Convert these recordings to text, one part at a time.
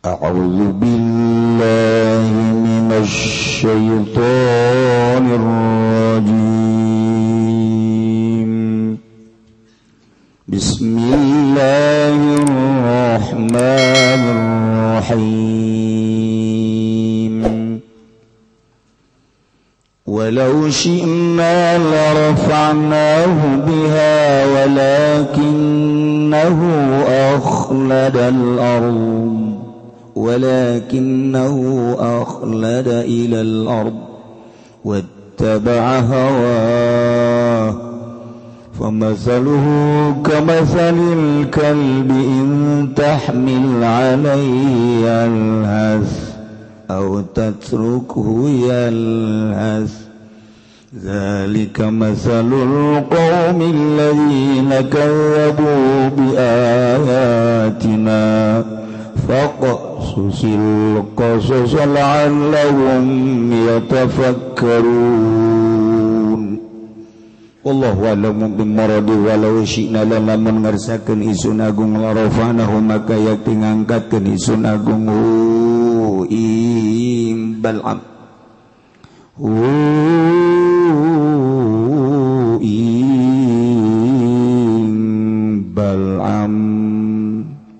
أعوذ بالله من الشيطان الرجيم. بسم الله الرحمن الرحيم. ولو شئنا لرفعناه بها ولكنه أخلد الأرض ولكنه أخلد إلى الأرض واتبع هواه فمثله كمثل الكلب إن تحمل عليه يلهث أو تتركه يلهث ذلك مثل القوم الذين كذبوا بآياتنا فاقصص القصص لعلهم يتفكرون. Wallahu a'lamu bimuradi. Walau syi'na lamun ngersakeun isun agung larafanahu maka yakti ngangkatkeun isun agung hu ing bal'am hu ing bal'am.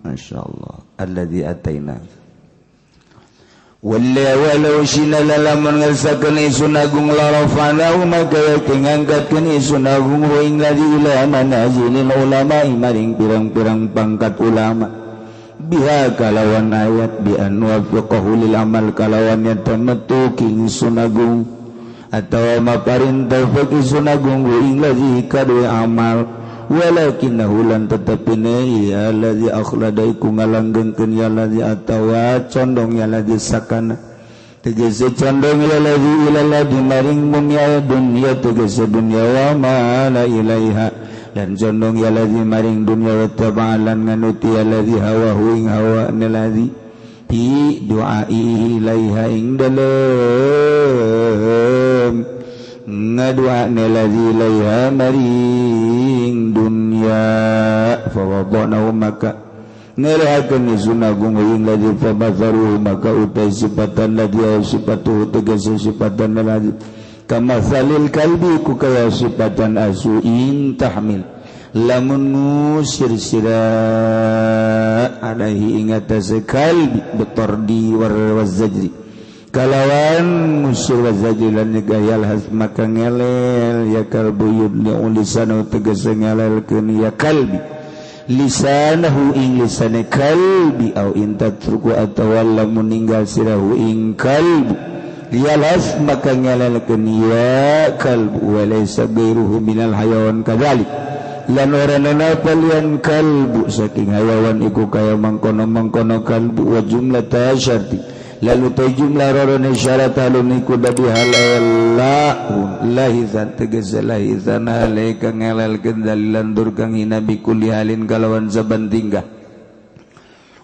Masyaallah alladzi ataina wala walau syi'na lamun ngersakeun isun agung larafanahu maka yakti ngangkatkeun isun agung hu ing ladzi ila manazilil ulama maring pirang-pirang pangkat ulama biha kalawan ayat bi an wafiqahu lil amal kalawan yatamatu ingsun agung atawa maparintah ingsun agung ing ladzi kadue amal walakinahu lan tetepine ya ladzi akhlada iku ngalanggengkeun ya ladzi atawa condong ya ladzi sakana tegese condong ya ladzi ila ladzi maring dunya dunya tegese dunya wa ma la ilaiha dan condong ya ladzi maring dunya wa tabalan nganuti ya ladzi hawahu ing hawa ladzi bi du'aihi ilaiha ing dalem ngadu'a ladzi ilaiha maring dunya fa wadanahu maka ngelehakeun isun agung ing ladzi fa bazaru maka utai sifatan ladzi sifatu tegese sifatan ladzi kama salil kalbi ku kaya sifatan asu in tahmil lamun ngusir sira alaihi ing atase kalbi betordi war wazajri kalawan ngusir wazajri lan nyegah has maka ngelel ya kalbu yudli lisanu tegese ngelelkeun ya kalbi lisanahu ing lisane kalbi au in tatruku atawa lamun ninggal sirahu ing kalbi lialas maka ngelelkeun ya kalbu walaysa ghairuhu minal hayawan kadzalik lan ora napa lian kalbu saking hayawan iku kaya mangkono-mangkono kalbu wa jumlah tasyarti lalu ta jumlah rorone syarat halun iku dadi hal lahizan tegese lahizan alaika ngelelkeun dalilan dur kang hina bikulli halin kalawan saban tingkah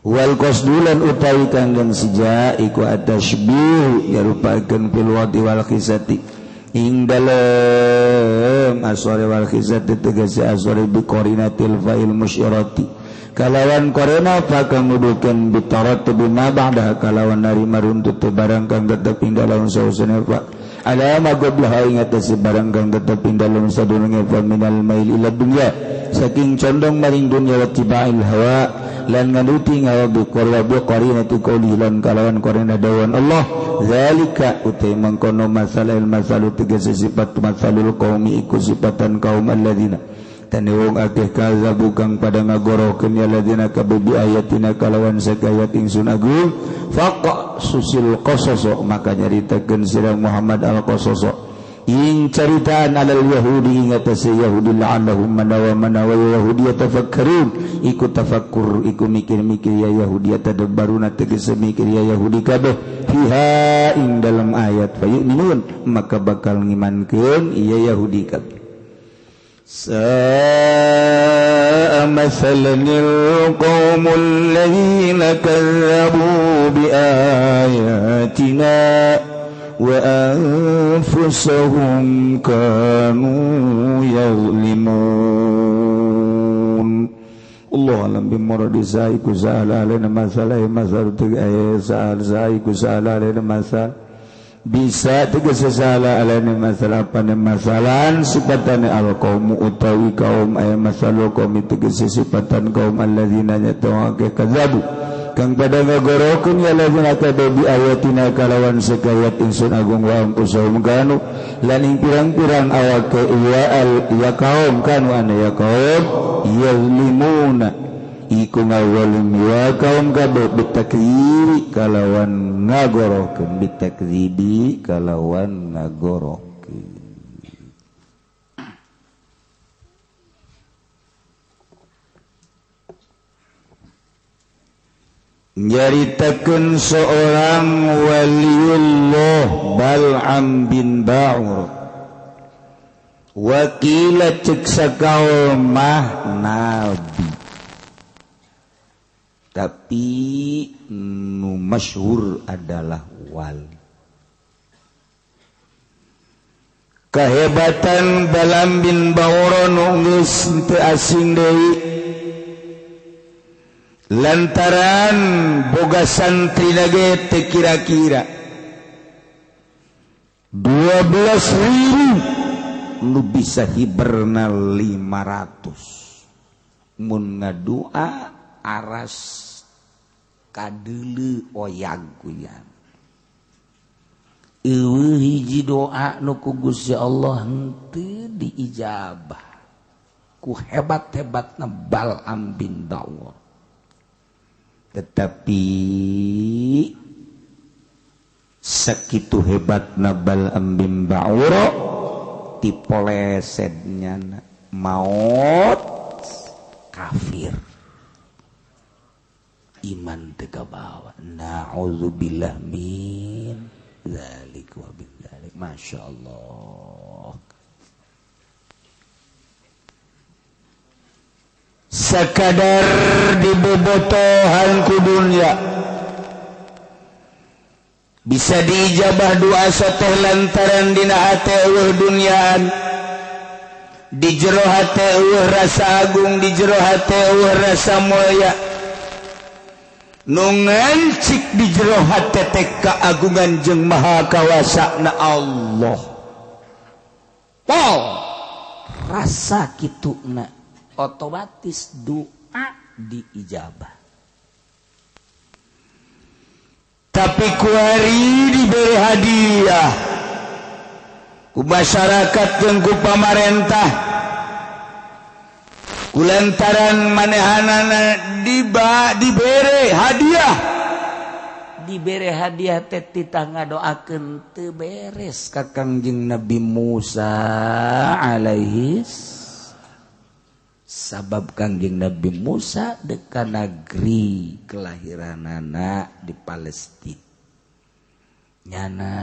wal qasdulan utawi kanggan sija iku atashbih yarupakeun fil wadi wal khisati ing dalem aswari wal khisati tegese aswari bi qarinatil fa'il musyirati kalawan qarina fa kang ngudukeun bitarat bima ba'da kalawan narima runtut barang kang tetep ing dalem sausene fa ala ma qablaha ing atase barang kang tetep ing dalem sadurunge fa minal mail ila dunya saking condong maring dunya wa tibail hawa lan nganuti ngawa biqorwa biqarinati qouli lan kalawan qarina dawan Allah zalika utai mangkono masalil masalu tegese sifat masalul qaumi iku sifatan kaum alladzina tani wong akeh kazabu kang pada ngagorohkeun ya alladzina kabeh bi ayatina kalawan sakayat ingsun agung faqa susil qasas maka nyaritakeun sira Muhammad al qasas ing caritaan alal yahudi ing atase yahudi la'allahum manawa manawa yahudi yatafakkarun iku tafakkur iku mikir-mikir ya yahudi tadabbaruna tegese mikir ya yahudi kabeh fiha ing dalam ayat fayu'minun maka bakal ngimankeun ya yahudi kabeh. Sa'a masalanil qaumul ladzina kazzabu bi ayatina wa anfusahum kanu yazlimun. Allah alam bi muradi saiku sa'ala alaina masalah masal sa'al saiku sa'ala alaina masal bisa tegese salah alaina masalah pane masalan sifatane al qaumu utawi kaum aya masalu qaum tegese sifatan kaum alladzina nyatawake kadzabu kang pada ngagorokeun ya alladzina kadzabu bi ayatina kalawan sakayat insun agung wa anfusahum kanu lan ing pirang-pirang awake ya al ya kaum kanu ana ya kaum yazlimuna iku ngawalim ya kaum kabeh bitakdziri kalawan ngagorokeun bitakdzibi kalawan ngagorokeun. Nyaritakeun seorang waliullah Bal'am bin Ba'ur wakila cek sakaul mah nabi tapi nu masyhur adalah wali. Kehebatan Bal'am bin Ba'ur nu geus teu asing deui lantaran boga santri lagi teu kira-kira 12.000 nu bisa hiberna 500 mun ngadua aras kadeuleu oyag kuyan eueuh hiji doa nu ku Gusti Allah henteu diijabah ku hebat-hebatna Bal'am bin Ba'ur. Tetapi sakitu hebatna Bal'am bin Ba'ur tipolesednya maut kafir iman teu kabawa. Na'udzubillah min dzalik wa bin dzalik. Masyaallah. Sekadar dibobotohan ku dunya bisa diijabah doa soteh lantaran dina hate eueuh dunyaan di jero hate eueuh rasa agung di jero hate eueuh rasa mulia nu ngancik di jero hate teh keagungan jeung maha kawasana Allah. Pol rasa kituna otomatis doa diijabah. Tapi kuari diberi hadiah ku masyarakat jeung ku pamarentah kulantaran manehanana dibere hadiah dibere hadiah teh titah ngadoakeun teu beres ka Kangjeng Nabi Musa alaihi sabab Kangjeng Nabi Musa deka negeri kelahiranana di Palestina nyana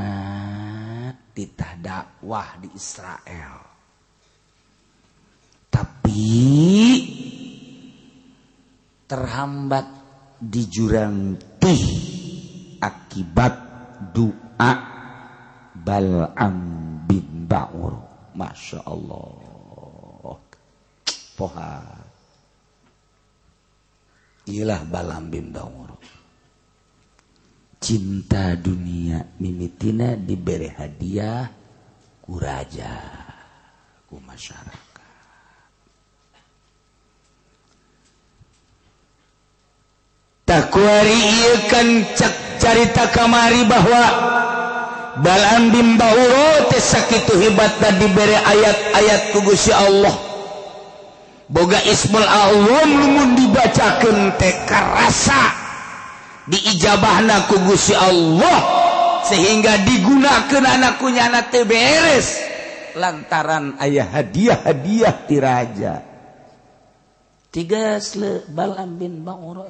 titah dakwah di Israel tapi terhambat di jurang tih akibat doa Bal'am bin Ba'ur. Masya Allah. Poha ilah Bal'am bin Ba'ur cinta dunia mimitina diberi hadiah ku raja ku masyarakat. Takuari ieu kan cek carita kamari bahwa Bal'am bin Ba'ur teh sakitu hebatna diberi ayat-ayat ku Gusti Allah. Boga Ismul Azam lumun dibacakeun teh karasa diijabahna ku Gusti Allah sehingga digunakeun anak ku nyana teu beres lantaran aya hadiah-hadiah ti raja. Tiga sle Bal'am bin Ba'ur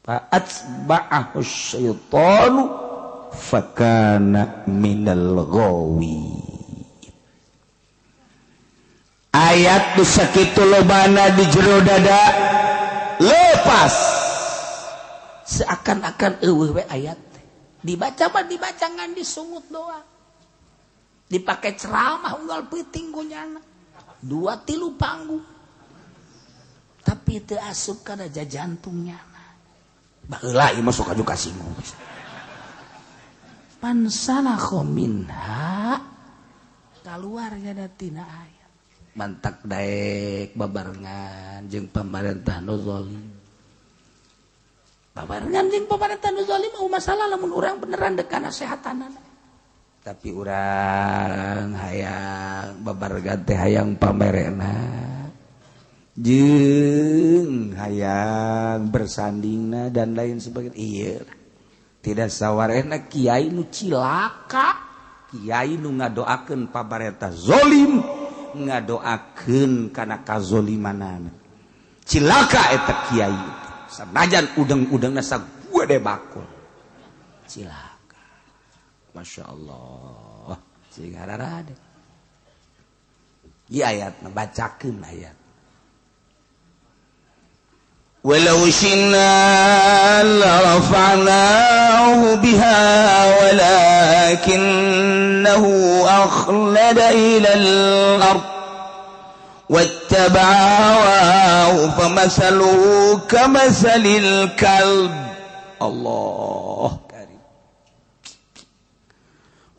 fa atba'ahu syaitanu fakana minal ghawi. Ayat nu sakitu lobana di jero dada lepas seakan-akan eueuh we ayat dibaca mah dibaca ngan disungut doang dipakai ceramah unggal peuting ku nyana 2-3 panggung Tapi teu asup kana jantungnya. Baheula ieu mah sok aju kasinggung. Pansalakha minha kaluarnya tina ayat. Mantak daek babarengan jeung pamarentah nu zalim. Babarengan jeung pamarentah nu zalim mau masalah lamun urang beneran dek kana sehatanana. Tapi urang hayang babarengan teh hayang pamerena jeung hayang bersandingna dan lain sebagainya. Iya. Tidak sawarehna kiai nu cilaka, kiai nu ngadoakeun pamarentah zalim, ngadoakeun kana kazolimanana. Cilaka eta kiai sanajan udeng-udengna sagede bakul. Cilaka. Masya Allah. Sing hararade. Ieu ayat bacakeun ayat. Walau syi'na larafa'nahu biha walakinnahu akhlada ilal ard wattaba'a hawahu famasaluhu kamasalil kalb. Allah karim.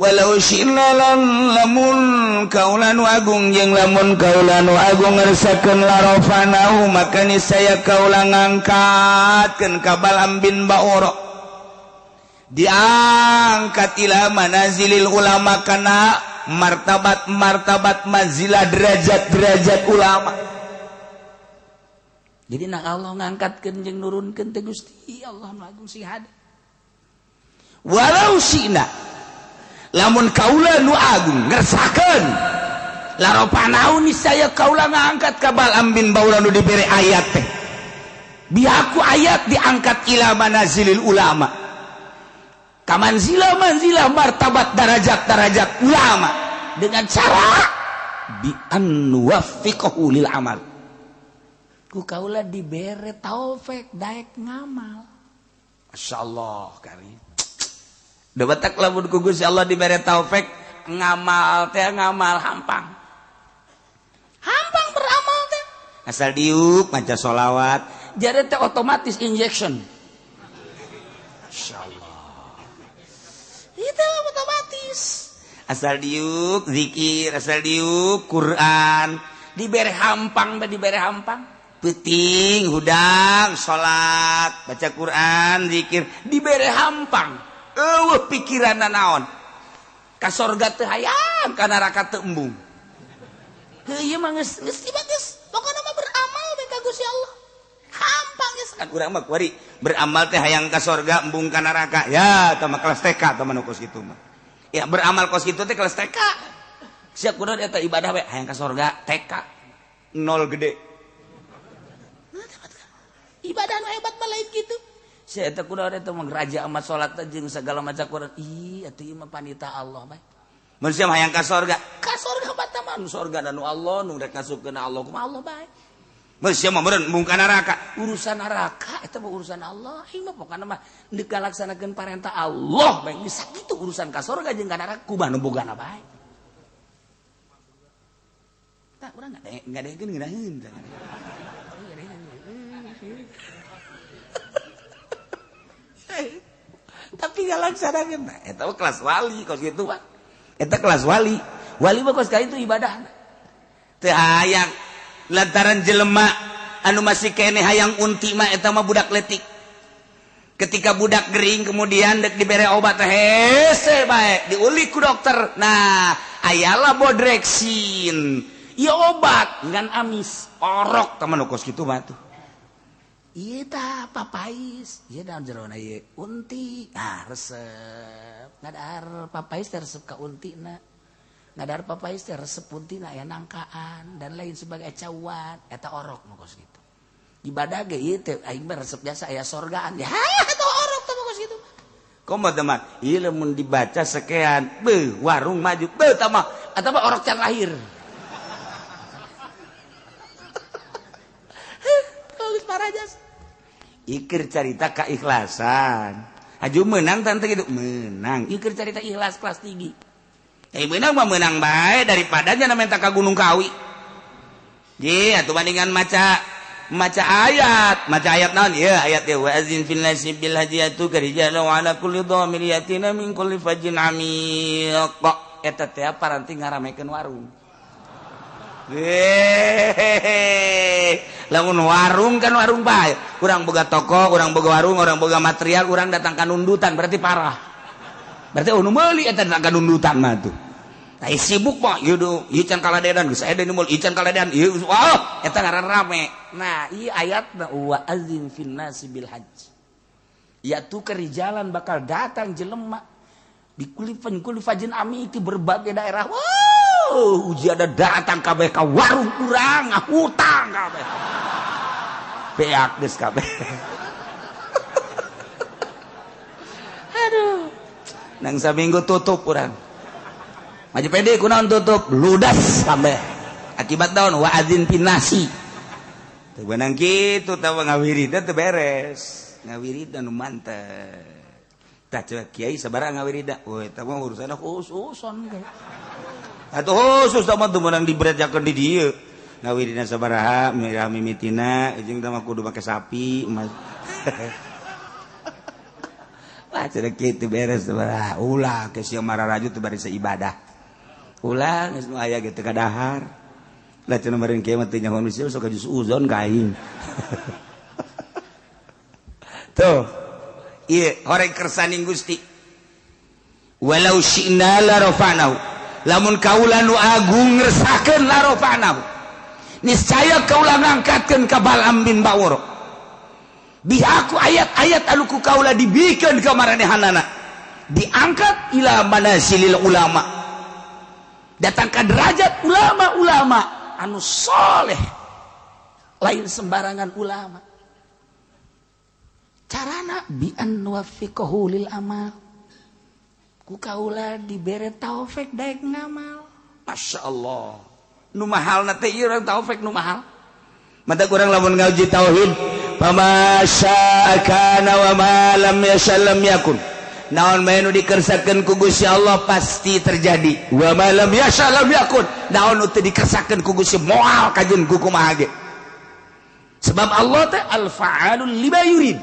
Walau syi'na lamun kaula nu agung jeung lamun kaula nu agung ngersakeun larafanahu maka niscaya kaula ngangkatkeun ka Balam bin Baura diangkat ila manazilil ulama kana martabat-martabat manzilah derajat-derajat ulama. Jadi nak Allah ngangkatkeun jeung nurunkeun teh Gusti Allah nu agung sing hade. Walau syi'na lamun kaula nu agung ngersakeun laropanau niscaya kaula ngangkat ka Balam bin Baura nu dibere ayat teh biaku ayat diangkat ila manazilil ulama ka manzilah manzilah martabat darajat darajat ulama dengan cara bi an nuwaffiqahu lil amal. Ku kaula dibere taufik daek ngamal. Masyaallah karim. Debatak lamun ku Gusti Allah dibere taufik ngamal teh ngamal hampang. Hampang beramal teh. Asal diuk maca sholawat, jadi teh otomatis injection. Insyaallah. Itu otomatis. Asal diuk zikir, asal diuk Quran, dibere hampang bae dibere hampang. Peuting hudang salat, baca Quran, zikir, dibere hampang. Eueuh pikiranna naon? Ka sorga teu hayang, ka neraka teu embung. Heuh ieu mah geus geus geus. Pokona mah beramal we ka Gusti Allah. Hampang geus kan urang mah kuari beramal teh hayang ka sorga embung ka neraka. Ya, eta mah kelas TK eta mah nu kos kitu mah. Ya beramal kos kitu teh kelas TK. Sia kudu eta ibadah we hayang ka sorga TK. Nol gede. Ibadah nu hebat mah lain kitu. Sia eta kudu eta mah raja amat salat jeung segala macam Quran. Ih, atuh ieu mah panita Allah bae. Mun sia hayang ka sorga, ka sorga mah mah nu sorga nu Allah nu rek ngasupkeun Allah kumaha Allah bae. Mun sia mah meureun embung ka neraka. Urusan neraka eta mah urusan Allah. Ieu mah pokona mah deuk ngalaksanakeun parentah Allah bae. Geus sakitu urusan ka sorga jeung ka neraka kumaha nu bogana bae. Tah urang ngadekeun ngeunaheun. Tapi ngalaksanakeun eta mah kelas wali kos kitu mah. Eta kelas wali. Wali mah kos ka itu ibadah. Teu hayang lantaran jelema anu masih keneh hayang unti mah eta mah budak letik. Ketika budak gering kemudian dek dibere obat hese bae diulik ku dokter. Nah, ayalah bodreksin. Ieu obat ngan amis. Orok teman kos kitu mah tuh. Ieu tah papais, ieu daun jerona ieu unti. Ah resep. Ngadar papais teh resep ka untina. Ngadar papais teh resep untina aya nangkaan dan lain sebagai cawan eta orok nu kos kitu. Ibadah ge ieu teh aing mah resep jasa aya sorgaan. Ya eta orok teh kos kitu. Komo teh mah ieu lamun dibaca sekean, beuh warung maju, beuh tah mah eta mah orok can lahir. Ikir carita keikhlasan. Haju menang tante gitu menang. Ikir carita ikhlas kelas tinggi. Menang mah menang bae daripada nya minta ka Gunung Kawi. Ji atuh bandingan maca Maca ayat, maca ayat naon ieu ayat teh wa azin fil nasi bil hajiyatu karijalu ala kulli dhamir yatina min kulli fajjin amiq. Eta teh paranti ngaramekeun warung. Hehehe. Lamun warung kan warung bae. Urang boga toko, urang boga warung, urang boga material, urang datang ka nundutan berarti parah. Berarti nu meuli eta datang ka nundutan mah tuh. Tah sibuk mah ieu ieu can kaladedan geus aya deui meuli, ieu can kaladedan ieu wah eta ngaran rame. Nah, ieu ayatna wa azin fin nasi bil hajj. Ya tu kerijalan bakal datang jelema di kulifan kulifajin ami di berbagai daerah. Wow, uji ada datang kabeh ka warung urang hutang kabeh. Beak geus kabeh. Aduh. Nang saminggu tutup urang. Maju pede kunaon tutup ludas kabeh. Akibat daun wa adzin pinasi. Teu beunang kitu tah ngawiridan teu beres. Ngawiridan nu mantep. Tah coba kiai sabaraha ngawirida. Woi eta mah urusanna khususon. Atuh khusus tah mah teu meunang diberejakeun di dieu. Ngawirina sabaraha mirah mimitina jeung tah mah kudu make sapi. Wah cenah kitu beres sabaraha. Ulah ke sia mararaju teu bari saibadah. Ulah geus nu aya ge teu kadahar. Lah cenah meureun kieu mah teu nyaho misi sok jus uzon ka aing. Tuh. Ieu horeng kersaning Gusti. Walau syi'na la rafa'nahu. Lamun kaula nu agung ngersakeun la rafa'nahu. Niscaya kaula ngangkatkeun ka Bal'am bin Ba'ur. Bihaku ayat-ayat anu ku kaula dibikeun ka maranehanana. Diangkat ila manasilil ulama. Datang ka derajat ulama-ulama anu soleh. Lain sembarangan ulama. Carana bi an nuwaffiqahu lil amal. Ku kaula dibere taufik daek ngamal. Masya Allah. Nu mahalna teh ieu urang taufik nu mahal. Mata kurang lamun ngaji tauhid, fama syaa kana wa ma lam yasha lam yakun. Naon bae nu dikersakeun ku Gusti Allah pasti terjadi. Wa ma lam yasha lam yakun. Naon nu teu dikersakeun ku Gusti moal kajeun ku kumaha ge. Sebab Allah teh al-fa'alul lima yurid.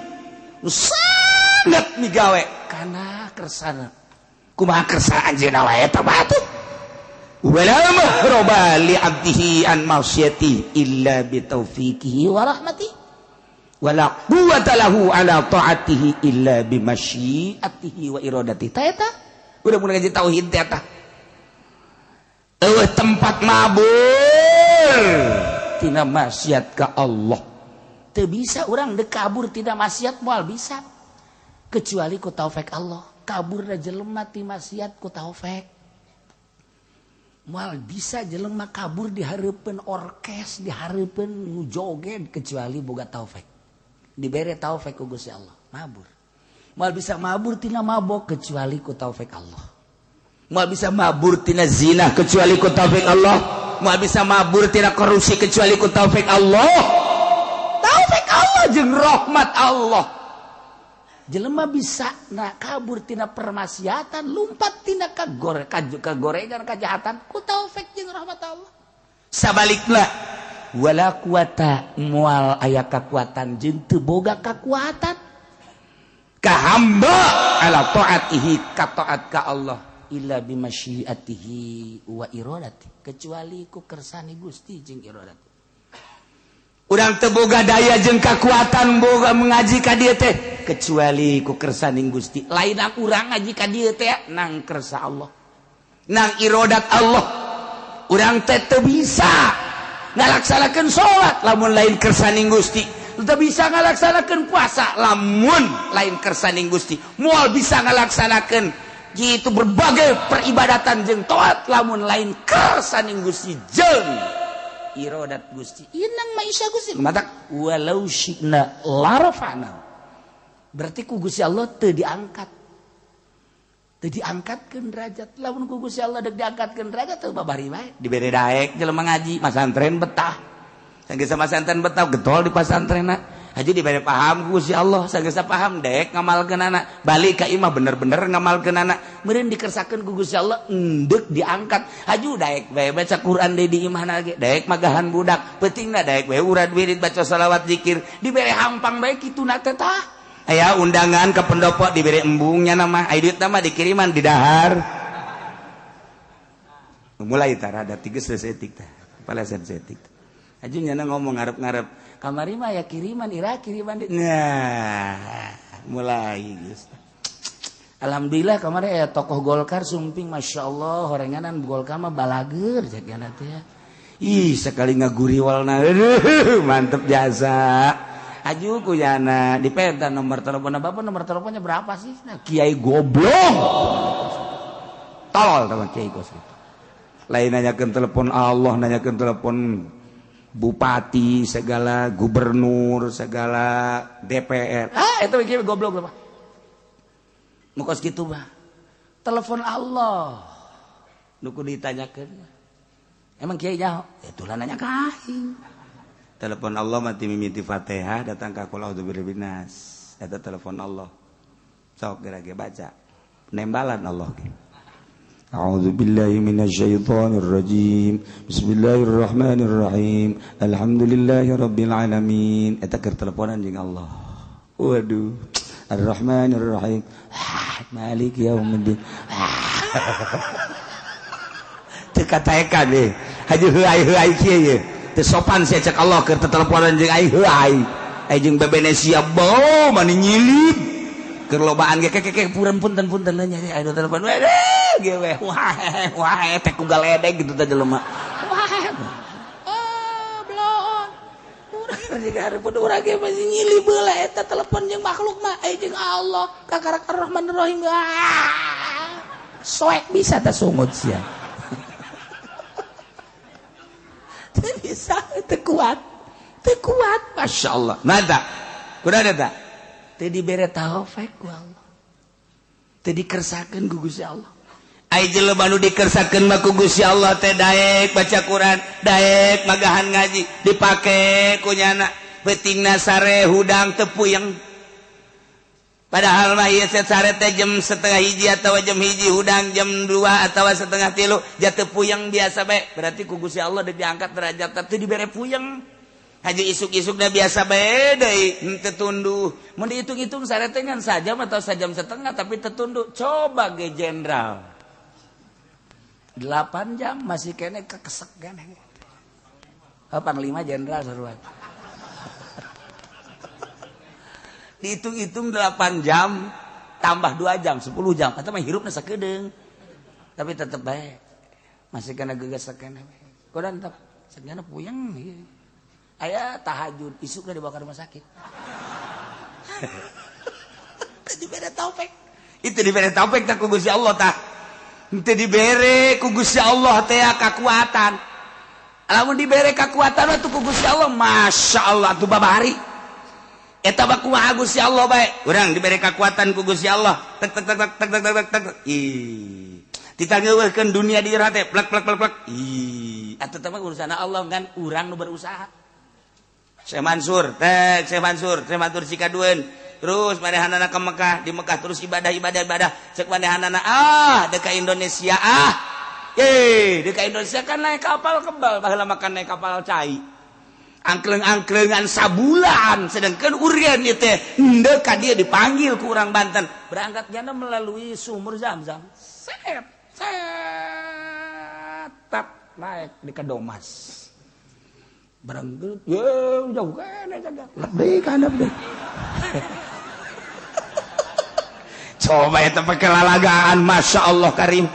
Sangat migawe kana kersana. Kumaha kersa anjeunna wae eta batu. Wala mahroba li 'abdihi an ma'siyati illa bi taufiqihi wa rahmatihi. Wala quwwata lahu ala ta'atihi illa bi masyiatihi wa iradatihi. Ta eta udah mun ngaji tauhid teh eta. Eueuh tempat mabur tina maksiat ka Allah. Teu bisa urang deuk kabur tina maksiat moal bisa. Kecuali ku taufik Allah. Kaburna jelema ti maksiat ku taufik. Moal bisa jelema kabur di hareupeun orkes, di hareupeun nu joget kecuali boga taufik. Dibere taufik ku Gusti Allah, mabur. Moal bisa mabur tina mabok kecuali ku taufik Allah. Moal bisa mabur tina zina kecuali ku taufik Allah. Moal bisa mabur tina korupsi kecuali ku taufik Allah. Taufik Allah jeung rahmat Allah. Jelema bisa na kabur tina permaksiatan, lumpat tina kagorengan kajahatan ku taufik jeung rahmat Allah. Sabalikna wala quwata moal aya kakuatan jeung teu boga kakuatan ka hamba ala taatihi ka taat ka Allah illa bimasyiatihi wa iradati kecuali ku kersane Gusti jeung iradati. Urang teu boga daya jeung kakuatan boga mengaji ka dieu teh kecuali ku kersaning Gusti. Lain urang ngaji ka dieu teh nang kersa Allah, nang irodat Allah. Urang teh teu bisa ngalaksanakeun salat lamun lain kersaning Gusti, teu bisa ngalaksanakeun puasa lamun lain kersaning Gusti, moal bisa ngalaksanakeun gitu berbagai peribadatan jeung taat lamun lain kersaning Gusti jeung irodat Gusti. Inang maisha Gusti matak walau syi'na larafa'na. Berarti ku Gusti Allah teu diangkat. Teu diangkatkeun derajat. Lamun ku Gusti Allah deuk diangkatkeun derajat teu babari bae. Dibere daek jelema ngaji masantren betah. Sanggeus masantren betah getol di pasantrenna. Haji dibere paham ku Gusti Allah, sageus paham dek ngamalkeunana. Balik ka imah bener-bener ngamalkeunana. Meureun dikersakeun ku Gusti Allah endek diangkat. Haju daek bae baca Quran deui di imahna ge, daek magahan budak, peutingna daek bae urad wirid baca salawat zikir, dibere hampang bae kituna teh tah. Aya undangan ke pendopo dibere embungnya nama, aya duitna mah dikiriman di dahar. Mulai tah rada tiges sesetik tah, palesan setik. Haju nyana ngomong ngarep-ngarep. Kamari mah ya kiriman ira kiriman. Nah, mulai geus. Alhamdulillah kamari aya tokoh Golkar sumping masyaallah horenganan Golkar mah balager jagana teh. Ih, sekali ngaguriwalna mantep jasa. Aju ku yana dipenta nomor telepon bapak, nomor teleponnya berapa sih? Nah, kiai goblok. Tolol teman kiai gos gitu. Lain nanyakeun telepon Allah, nanyakeun telepon bupati segala, gubernur segala, DPR. Ah, itu kiai goblok mah. Nu kos kitu mah. Telepon Allah. Nu kudu ditanyakeun. Emang kiai nyaho? Itulah nanya ka aing. Telepon Allah mati mimiti Fatihah datang ka qul a'udzu birabbin nas. Eta telepon Allah. Sok geura ge baca. Nembalan Allah ge. A'udzu billahi minasyaitonir rajim. Bismillahirrahmanirrahim. Alhamdulillahi rabbil alamin. Eta keur teleponan jeung Allah. Waduh. Arrahmanirrahim. Maliki yaumiddin. Teu kataekan deh. Haji heuai-heuai kieu ye. Teu sopan sia cek Allah keur teteleponan jeung ai heuai. Ai jeung bebene sia bau mani nyilip. Keur lobaan ge kekeke punten-punten nya aya telepon. Ge we wah wah teh ku galedeg gitu teh jelema. Wah. Oh, bloon. Urang jeung hareupeun urang ge masih nyilip beula eta telepon jeung makhluk mah ai jeung Allah kakarak Arrahmanirrahim. Soek bisa teh sungut sia. Teu bisa teu kuat. Teu kuat masyaallah. Mata. Kudu ada tah. Teu dibere taufik ku Allah. Teu dikersakeun ku Gusti Allah. Ai jelema nu dikersakeun mah ku Gusti Allah teh daek baca Quran, daek magahan ngaji, dipake ku nyana peutingna sare hudang teu puyeng. Padahal mah ieu sare teh jam 12:30 atawa jam 1 hudang jam 2 atawa 2:30 jatuh puyeng biasa bae. Berarti ku Gusti Allah diangkat derajat teh dibere puyeng. Haji isuk-isuk dah biasa bae deui henteu tunduh. Mun dihitung-hitung sare teh ngan sajam atau sajam setengah tapi tetunduh. Coba ge jenderal. 8 jam masih kene kekesek kene. Oh, panglima jenderal seruan. Dihitung-hitung 8 jam tambah 2 jam 10 jam atau mah hirupna sakedeung. Tapi tetep bae masih kena gegesek kene. Kodan tetep sagana puyeng ieu. Aya tahajud isukna dibawa ke rumah sakit. Teu dibere taufik. Itu dibere taufik tah ku Gusti Allah tah. Teu dibere ku Gusti Allah teh kakuatan. Lamun dibere kakuatan mah ku Gusti Allah, Masya Allah tuh babari. Eta mah kumaha Gusti Allah bae. Urang dibere kakuatan ku Gusti Allah. Tek tek tek tek tek tek tek. Ih. Ditangeuweuhkeun dunia di jero teh plek plek plek plek. Ih, atuh teh mah urusan Allah kan urang nu berusaha. Syekh Mansur, tek Syekh Mansur, Syekh Mansur sikadueun. Terus manehanana ke Mekah, di Mekah terus ibadah ibadah ibadah. Cek manehanana ah deka Indonesia ah. Eh, deka Indonesia kan naik kapal kebal, baheula makan naik kapal cai. Angkleng-angklengan sabulan, sedangkan urian ieu teh henteu ka dieu dipanggil ku urang Banten. Berangkat jana melalui sumur Zam-Zam. Set, set, tap naik di Kedomas. Barang ye jauh kene jaga. Lebih kan lebih. Coba eta pakai lalagaan, Masya Allah Karim.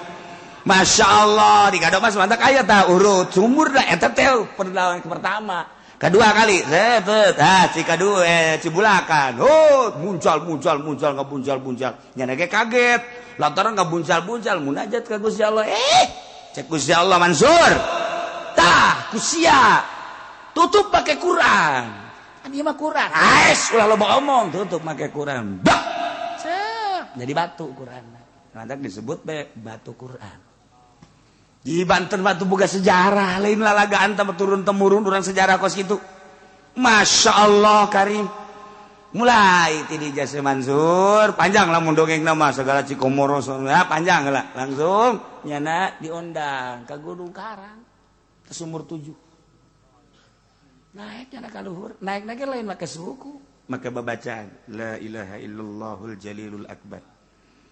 Masya Allah di Kadomas mantap aya tah urut sumur dah eta teh perlawan pertama. Kedua kali set ah Cikadu Cibulakan. Oh, muncal muncal muncal ngabuncal-buncal. Nya ge kaget. Lantaran ngabuncal-buncal munajat ka Gusti Allah. Cek Gusti Allah Mansur. Tah kusia tutup pakai Quran. Kan ieu mah Quran. Ais ulah loba omong, tutup pakai Quran. Bak. Cep, jadi batu Quran. Lantak disebut be batu Quran. Di Banten batu boga sejarah, lain lalagaan teh turun temurun urang sejarah kos kitu. Masya Allah Karim. Mulai ti di Jase Mansur panjang lamun dongeng nama segala Cikomoro ya panjang lah langsung nyana diundang ke Gunung Karang ke sumur 7. Naik nyana ka luhur, naik-naik lain make suku, make babacaan la ilaha illallahul jalilul akbar.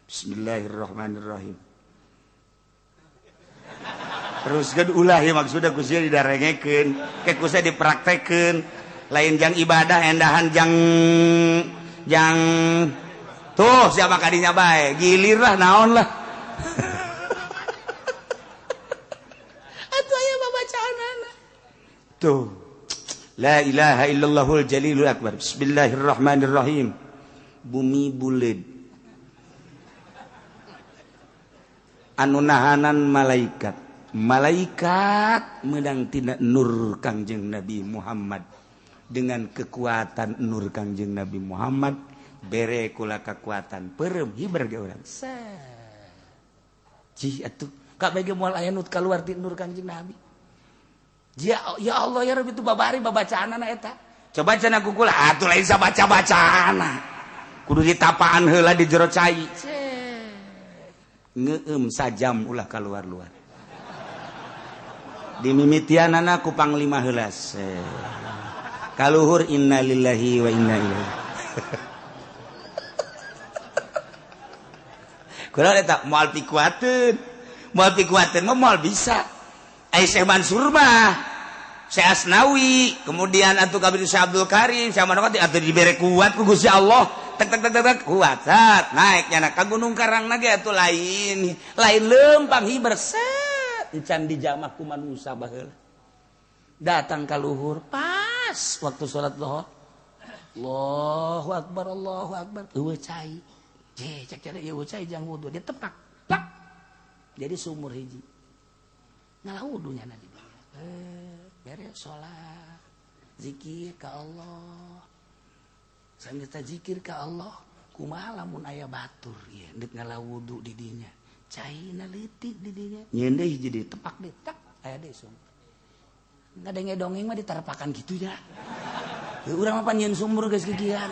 Bismillahirrahmanirrahim. Terus kan ulah ya maksudnya ku sia didarengekeun, ke ku sia dipraktekeun. Lain jang ibadah endahan jang jang tuh siapa kadinya bae gilir lah naon lah. Atuh aya babacaanana tuh la ilaha illallahul jalilul akbar bismillahirrahmanirrahim bumi buleud anu nahanan malaikat malaikat meunang tina nur Kangjeng Nabi Muhammad dengan kekuatan nur Kangjeng Nabi Muhammad bere kula kekuatan perem hiber ge urang cih atuh kabeh ge moal aya nu kaluar ti nur Kangjeng Nabi. Ya, ya Allah ya Rabbi itu babari babacaanana eta coba cenah ku kula atuh lain sabaca-bacaana kudu ditapaan heula di jero cai ngeum sajam ulah kaluar-luar dimimitianana ku panglima heula kaluhur innalillahi wa inna ilaihi. Kula eta moal pikuateun mah moal bisa. Ai Syekh Mansur mah, Syekh Asnawi, kemudian atuh kabeh Syekh Abdul Karim, Syekh Manokati atuh dibere kuat ku Gusti Allah. Tek tek tek tek kuat sat naik nyana ka Gunung Karang na ge atuh lain, lain leumpang hiber set encan dijamah ku manusa baheula. Datang ka luhur pas waktu sholat zuhur. Allahu akbar Allahu akbar. Eueuh cai. Je cek cari eueuh cai jang wudu dia tepak. Plak. Jadi sumur hiji. Ngalah wudu nya di dieu. Beres sholat. Zikir ka Allah. Sambil ta zikir ka Allah, kumaha lamun aya batur ieu deuk ngalah wudu di dinya. Caina leutik di dinya. Nyeun deui hiji deui tepak deui tak aya deui sumur. Ngadenge dongeng mah diterpakan gitu ya. Ya urang mah pan nyeun sumur geus kikian.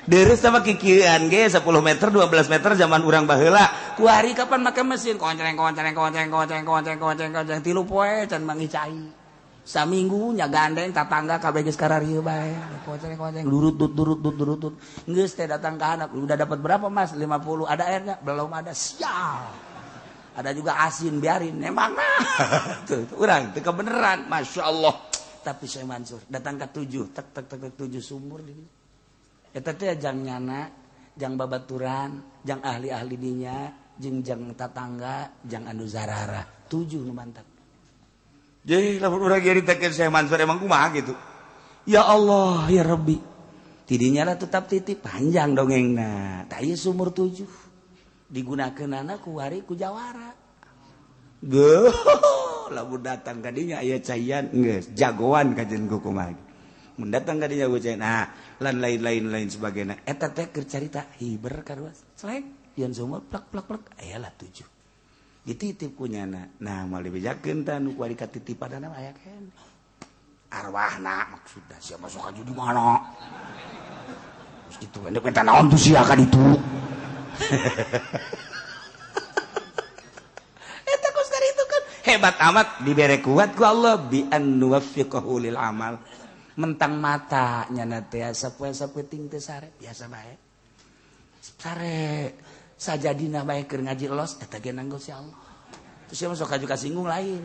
Deres sama kikian ge 10 meter 12 meter zaman urang baheula. Kuari kapan make mesin konceng konceng konceng konceng konceng konceng konceng tilu poe can mangi cai. Saminggu nya gandeng tatangga kabeh geus kararieu bae. Konceng konceng durut dut durut dut durut dut. Geus teh datang ka anak, udah dapat berapa Mas? 50. Ada airnya? Belum ada. Sial. Ada juga asin biarin emang nah tuh urang teu kebeneran Masya Allah. Tapi Syekh Mansur datang ke 7 tek tek tek tek 7 sumur di dieu eta teh jang nyana jang babaturan jang ahli-ahli dinya jeung jang tatangga jang anu zarara 7 nu mantap. Jadi lamun urang nyaritakeun Syekh Mansur emang kumaha gitu ya Allah ya Rabbi tidinya lah tetap titip panjang dongengna tah ieu sumur 7 digunakan anak ku hari ku jawara. Geuh, lamun datang ka dinya aya caian geus jagoan kajen ku kumaha. Mun datang ka dinya ku caian, nah lan lain-lain lain sebagainya. Eta teh keur carita hiber karuas. Selek yeun sumur plek plek plek aya lah 7. Dititip ku nyana. Nah, moal dibejakeun tah nu kuari katitipanana aya keneh. Arwahna maksudna sia masuk ka di mana? Geus kitu endek minta naon tuh sia ka ditu. Eta kos itu kan hebat amat dibere kuat ku Allah bi an nuwaffiqahu lil amal. Mentang mata nyana teh sapoe-sapoe ting teh sare biasa bae. Sare sajadina bae keur ngaji los eta ge nanggo si Allah. Terus sia masuk kaju kasinggung lain.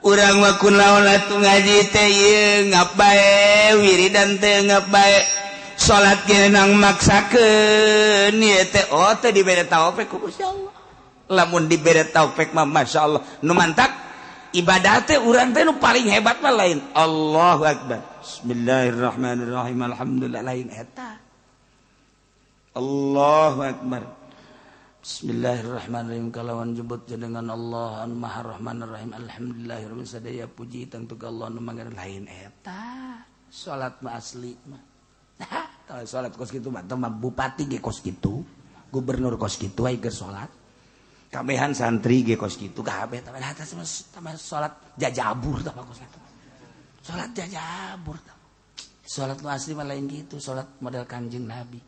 Urang mah kunaon atuh ngaji teh ieu ngap bae wiridan teh ngap bae. Salat ge nang maksakeun ieu teh oh teh dibere taufik ku Gusti Allah. Lamun dibere taufik mah masyaallah nu mantak ibadah teh urang teh nu paling hebat mah lain Allahu akbar. Bismillahirrahmanirrahim alhamdulillah lain eta. Allahu akbar. Bismillahirrahmanirrahim kalawan jebut jenengan Allah anu Maha Rahmanir Rahim alhamdulillahirabbil sadaya puji tentu ka Allah nu mangan lain eta. Salat mah asli mah. Kalau salat kos kitu mah bupati ge kos kitu, gubernur kos kitu ai keur salat. Kabehan santri ge kos kitu kabeh tapi atas mah salat jajabur tah kos kitu. Salat jajabur tah. Salat nu asli mah lain gitu, salat model Kangjeng Nabi.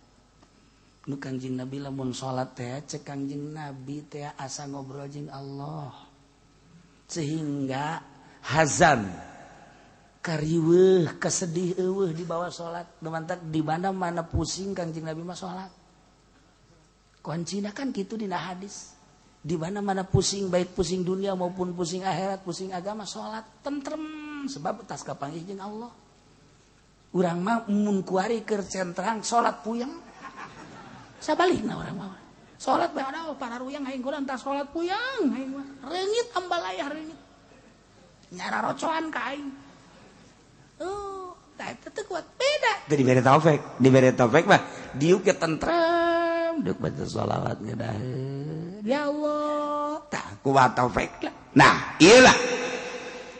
Nu Kangjeng Nabi lamun salat teh cek Kangjeng Nabi teh asa ngobrol jeung Allah. Sehingga hazan kariweuh kesedih eueuh di bawah salat. Nu mantak di mana-mana pusing Kangjeng Nabi mah salat. Kuncina kan kitu dina hadis. Di mana-mana pusing, baik pusing dunia maupun pusing akhirat, pusing agama, salat tentrem sebab tas kapanggih jeung Allah. Urang mah mun kuari keur centrang salat puyeng. Sabalikna urang mah. Salat bae ada para ruyang aing kurang tas salat puyeng aing mah. Reungit ambalayah reungit. Nyara rocoan ka aing. Oh, tah eta teu kuat beda. Teu dibere taufik, dibere taufik mah diuk ge tentrem, diuk baca sholawat ngedah. Ya Allah, tak kuat taufik lah. Nah, iyalah.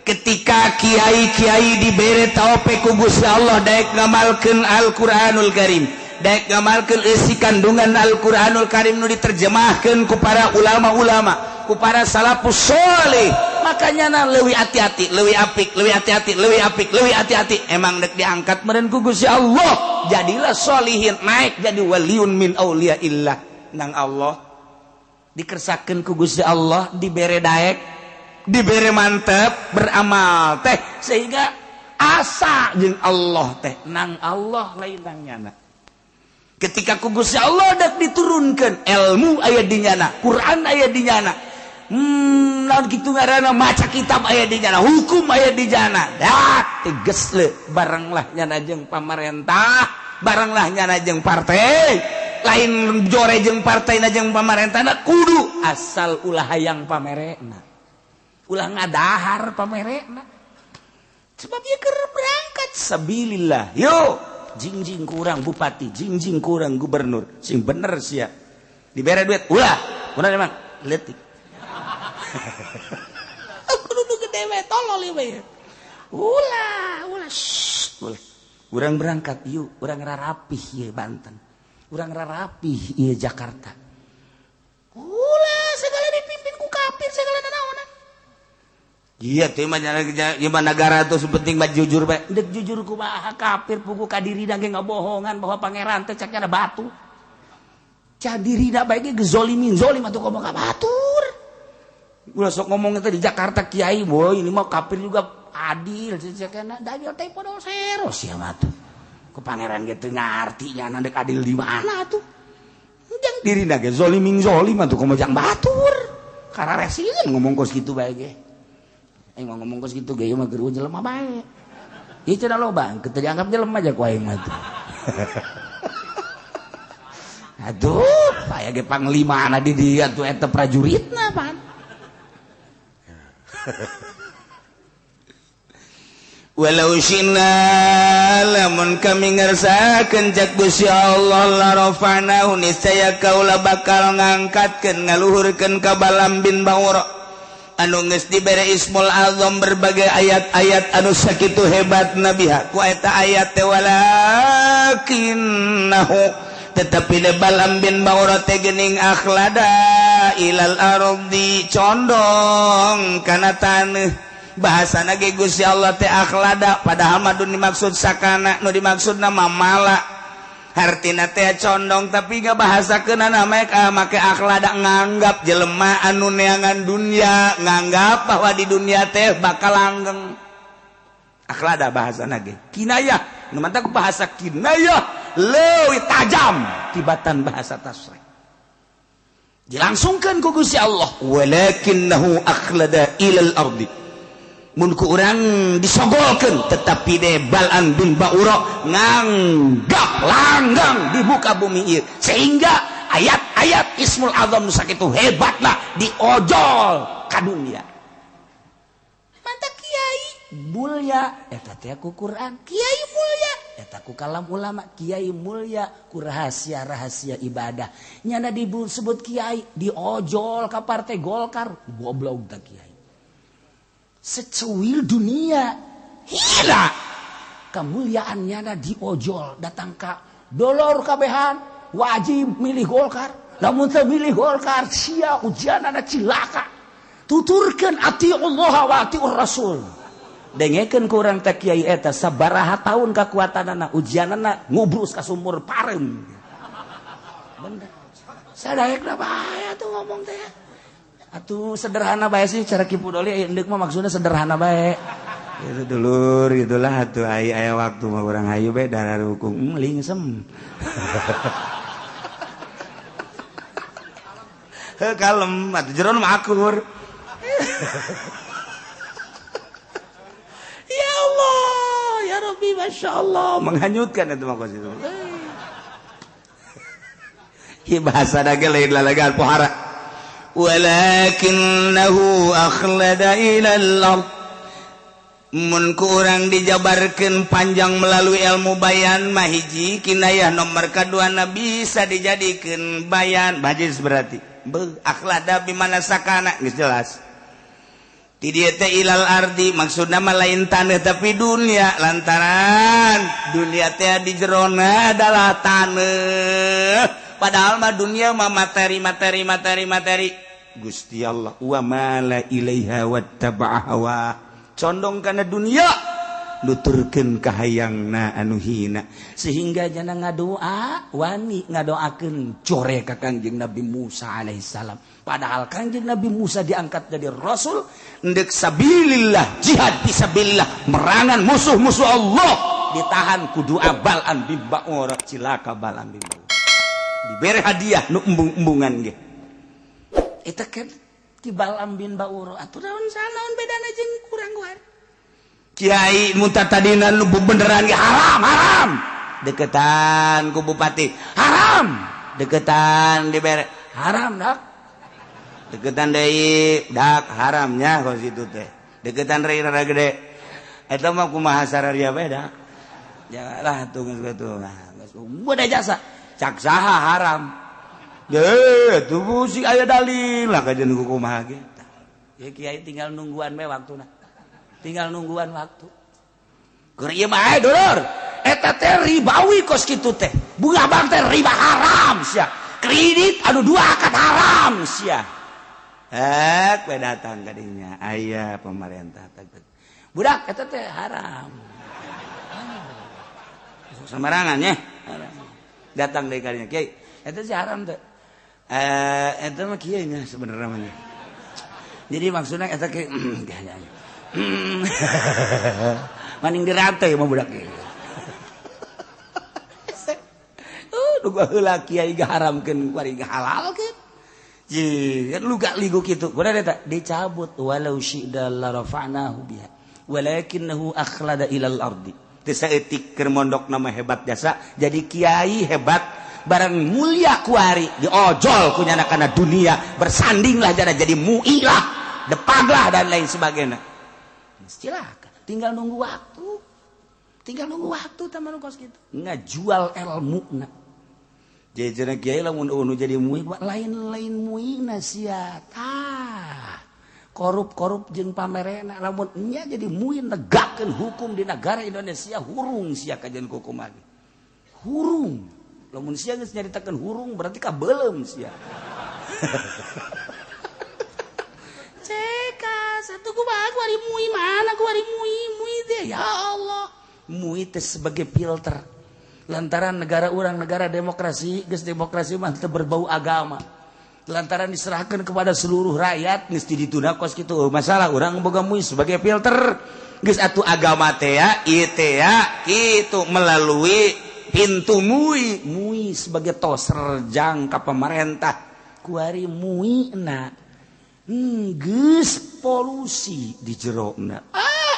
Ketika kiai-kiai dibere taufik ku Gusti Allah daek ngamalkeun Al-Qur'anul Karim, daek ngamalkeun eusi kandungan Al-Qur'anul Karim nu diterjemahkeun ku para ulama-ulama, ku para salafus sholih. Makanya na leuwih hati-hati, leuwih apik, leuwih hati-hati, leuwih apik, leuwih hati-hati. Emang dek diangkat meureun ku Gusti Allah, jadilah sholihin, naik jadi waliun min auliyaillah nang Allah. Dikersakeun ku Gusti Allah, dibere daek, dibere mantep beramal teh sehingga asa jeung Allah teh nang Allah lain nang nyana. Ketika ku Gusti Allah dak diturunkeun ilmu aya di nyana, Quran aya di nyana. Naon kitu ngaranna maca kitab aya di nyana, hukum aya di nyana. Dak tegas le barenglah nyana jeung pamarentah, barenglah nyana jeung partai. Lain jore jeung partai na jeung pamarentahna kudu asal ulah hayang pamerena. Ulah ngadahar pamerena. Sebab ieu keur berangkat sabilillah. Yo, jingjing kurang bupati, jingjing kurang gubernur, sing bener sia. Dibere duit ulah. Bener emang leutik. Kudu nu gede we tolol ieu we. Ulah, ulah, shh, ulah. Urang berangkat yuk, urang rarapih ieu Banten. Urang rarapih ieu Jakarta. Ulah segala dipimpin ku kafir segala nanaonan. Iya teh mah nyaman negara tuh penting mah jujur bae. Dek jujur kumaha kafir pugu ka dirina ge ngabohongan bahwa pangeran teh cek ada batu. Ca dirina bae ge gezolimin zolim atuh komo ka batur. Ulah sok ngomong teh di Jakarta kiai boy ini mah kafir juga adil cekena dajjal teh podo sero sia mah tuh. Ku pangeran ge teu ngarti nya dek adil di mana atuh. Jang dirina ge zolimin zolim atuh komo jang batur. Kararesieun ngomong kos kitu bae ge. Aing mah ngomong kos kitu ge ieu mah geureuh jelema bae. Ieu cenah loba, teu dianggap jelema aja ku aing mah tuh. Aduh, aya ge panglimana di dieu atuh eta prajuritna pan. Walau syina lamun kami ngersakeun cak Gusti Allah la rafa'nahu niscaya kaula bakal ngangkatkeun ngaluhurkeun ka Balam bin Baura anu geus dibere Ismul Azam berbagai ayat-ayat anu sakitu hebat nabiha ku eta ayat teh walakinnahu tetapi de Balam bin Baura teh geuning akhlada ilal ardi condong kana taneuh. Bahasana ge Gusti Allah teh akhlada padahal mah nu dimaksud sakana nu dimaksudna mamala hartina teh condong tapi gak bahasakeunana make akhlada nganggap jelema anu neangan dunia nganggap bahwa di dunia teh bakal langgeng. Akhlada bahasana ge kinayah nu mantak bahasa kinayah leuwih tajam tibatan bahasa tasrih. Dilangsungkeun ku Gusti Allah walakinnahu akhlada ilal ardi mun ku urang disogolkeun tetapi de Balam bin Baura nganggap langgang di muka bumi ieu sehingga ayat-ayat Ismul Azam sakitu hebatna diojol ka dunia. Mantap kiai mulya eta teh ku Quran, kiai mulya eta ku kalam ulama, kiai mulya ku rahasia-rahasia ibadah. Nyana disebut kiai diojol ka partai Golkar, goblok tah kiai. Secuil dunia hila kemuliaannya na diojol datang ka dolor kabehan wajib milih Golkar. Lamun teu milih Golkar sia ujianana cilaka. Tuturkeun atiullah wa atiur rasul. Dengekeun ku urang teh kiai eta sabaraha tahun kakuatanana ujianana ngubrus ka sumur pareum. Bener. Sadaekna bae atuh ngomong teh. Atuh sederhana bae sih cara Ki Pudoli endek mah maksudna sederhana bae. Itu dulur gitulah atuh aya waktu mah urang hayu bae darah rukung lingsem. Heuh kalem atuh jeron mah akur. Ya Allah, ya Rabbi, Masya Allah. Menghanyutkan itu mah kos itu. Hi bahasa dage lain lalagan pohara. Walakinnahu akhlada ilal ard. Mun ku urang dijabarkeun panjang melalui ilmu bayan mah hiji kinayah nomor kaduana bisa dijadikeun bayan bajis berarti. Beuh akhlada bimana sakana geus jelas. Ti dieu teh ilal ardi maksudna mah lain taneuh tapi dunia lantaran dunia teh di jerona adalah taneuh. Padahal mah dunia mah materi materi materi materi. Gusti Allah wa mala ilaiha wattaba'a hawa. Condong kana dunia nuturkeun kahayangna anu hina sehingga jana ngadoa wani ngadoakeun core ka Kangjeng Nabi Musa alaihissalam. Padahal Kangjeng Nabi Musa diangkat jadi rasul ndek sabilillah jihad fisabilillah merangan musuh-musuh Allah ditahan ku doa Bal'am bin Ba'ur cilaka Bal'am bin Ba'ur dibere hadiah nu embung-embungan ge eta kan ti Bal'am bin Ba'ur atuh naon sanaon bedana jeung kurang guar kiai munta tadina nu beneran ge haram haram deketan ku bupati haram deketan dibere haram dak deketan deui dak haramnya kos itu teh deketan rada gede eta mah kumaha sararia bae dak janganlah tuh geus kitu geus udah jasa cak saha haram deh tuh sih aya dalil lah kajian kumaha ge ya kiai tinggal nungguan we waktuna tinggal nungguan waktu keur ieu mah dulur eta teh ribawi kos kitu teh bunga bank teh riba haram sia kredit anu dua akad haram sia hek we datang ka dinya aya pemerintah budak eta teh haram sembarangan nya datang deui ka dinya kiai eta sih haram teh eta mah kieu nya sebenarnya mah jadi maksudna eta kieu maning dirantai mah budak ieu. Nu heula kiai gaharamkeun kuari gahalalkeun. Jeung lu gak ligu kitu. Kudu eta dicabut walau syi'da la rafa'nahu biha walakinnahu akhlada ilal ardi. Teu saeutik keur mondok nama hebat jasa jadi kiai hebat barang mulia kuari diojol ku nyana kana dunia bersandinglah jana jadi muilah depaglah dan lain sebagainya. Silakan, tinggal nunggu waktu. Tinggal nunggu waktu teman kos gitu. Ngajual ilmu na. Jadi kiai lamun unu jadi mui lain-lain muina sia. Tah. Korup-korup jeung pamerena lamun nya jadi mui negakeun hukum di negara Indonesia hurung sia kajian hukum lagi. Hurung. Lamun sia geus nyaritakeun hurung berarti kabeuleum sia. Ceka satu kumaha kuari mui mana kuari mui mui teh ya Allah. Mui teh sebagai filter. Lantaran negara urang negara demokrasi, geus demokrasi mah teu berbau agama. Lantaran diserahkan kepada seluruh rakyat geus dituna kos kitu masalah urang boga mui sebagai filter. Geus atuh agama teh ya, ieu teh ya kitu melalui pintu mui, mui sebagai toser jangka pemerintah. Kuari mui na geus polusi di jerona.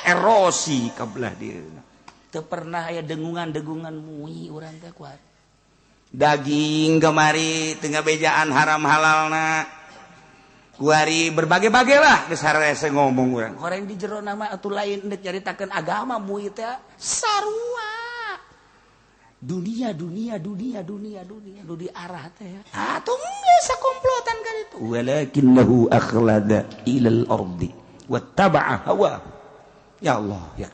Erosi kabelah dieuna. Teu pernah aya dengungan-dengungan mui urang teh kuari. Daging kemari tengah bejaan haram halalna. Kuari berbagai-bagai lah geus harese ngomong urang. Horeng di jero nama atuh lain deuk nyaritakeun agama mui teh sarua. Dunia dunia dunia dunia dunia nu diarah teh. Atuh geus sakomplotan kan itu. Walakinnahu akhlada ilal ardi wattaba'a hawa. Ya Allah ya.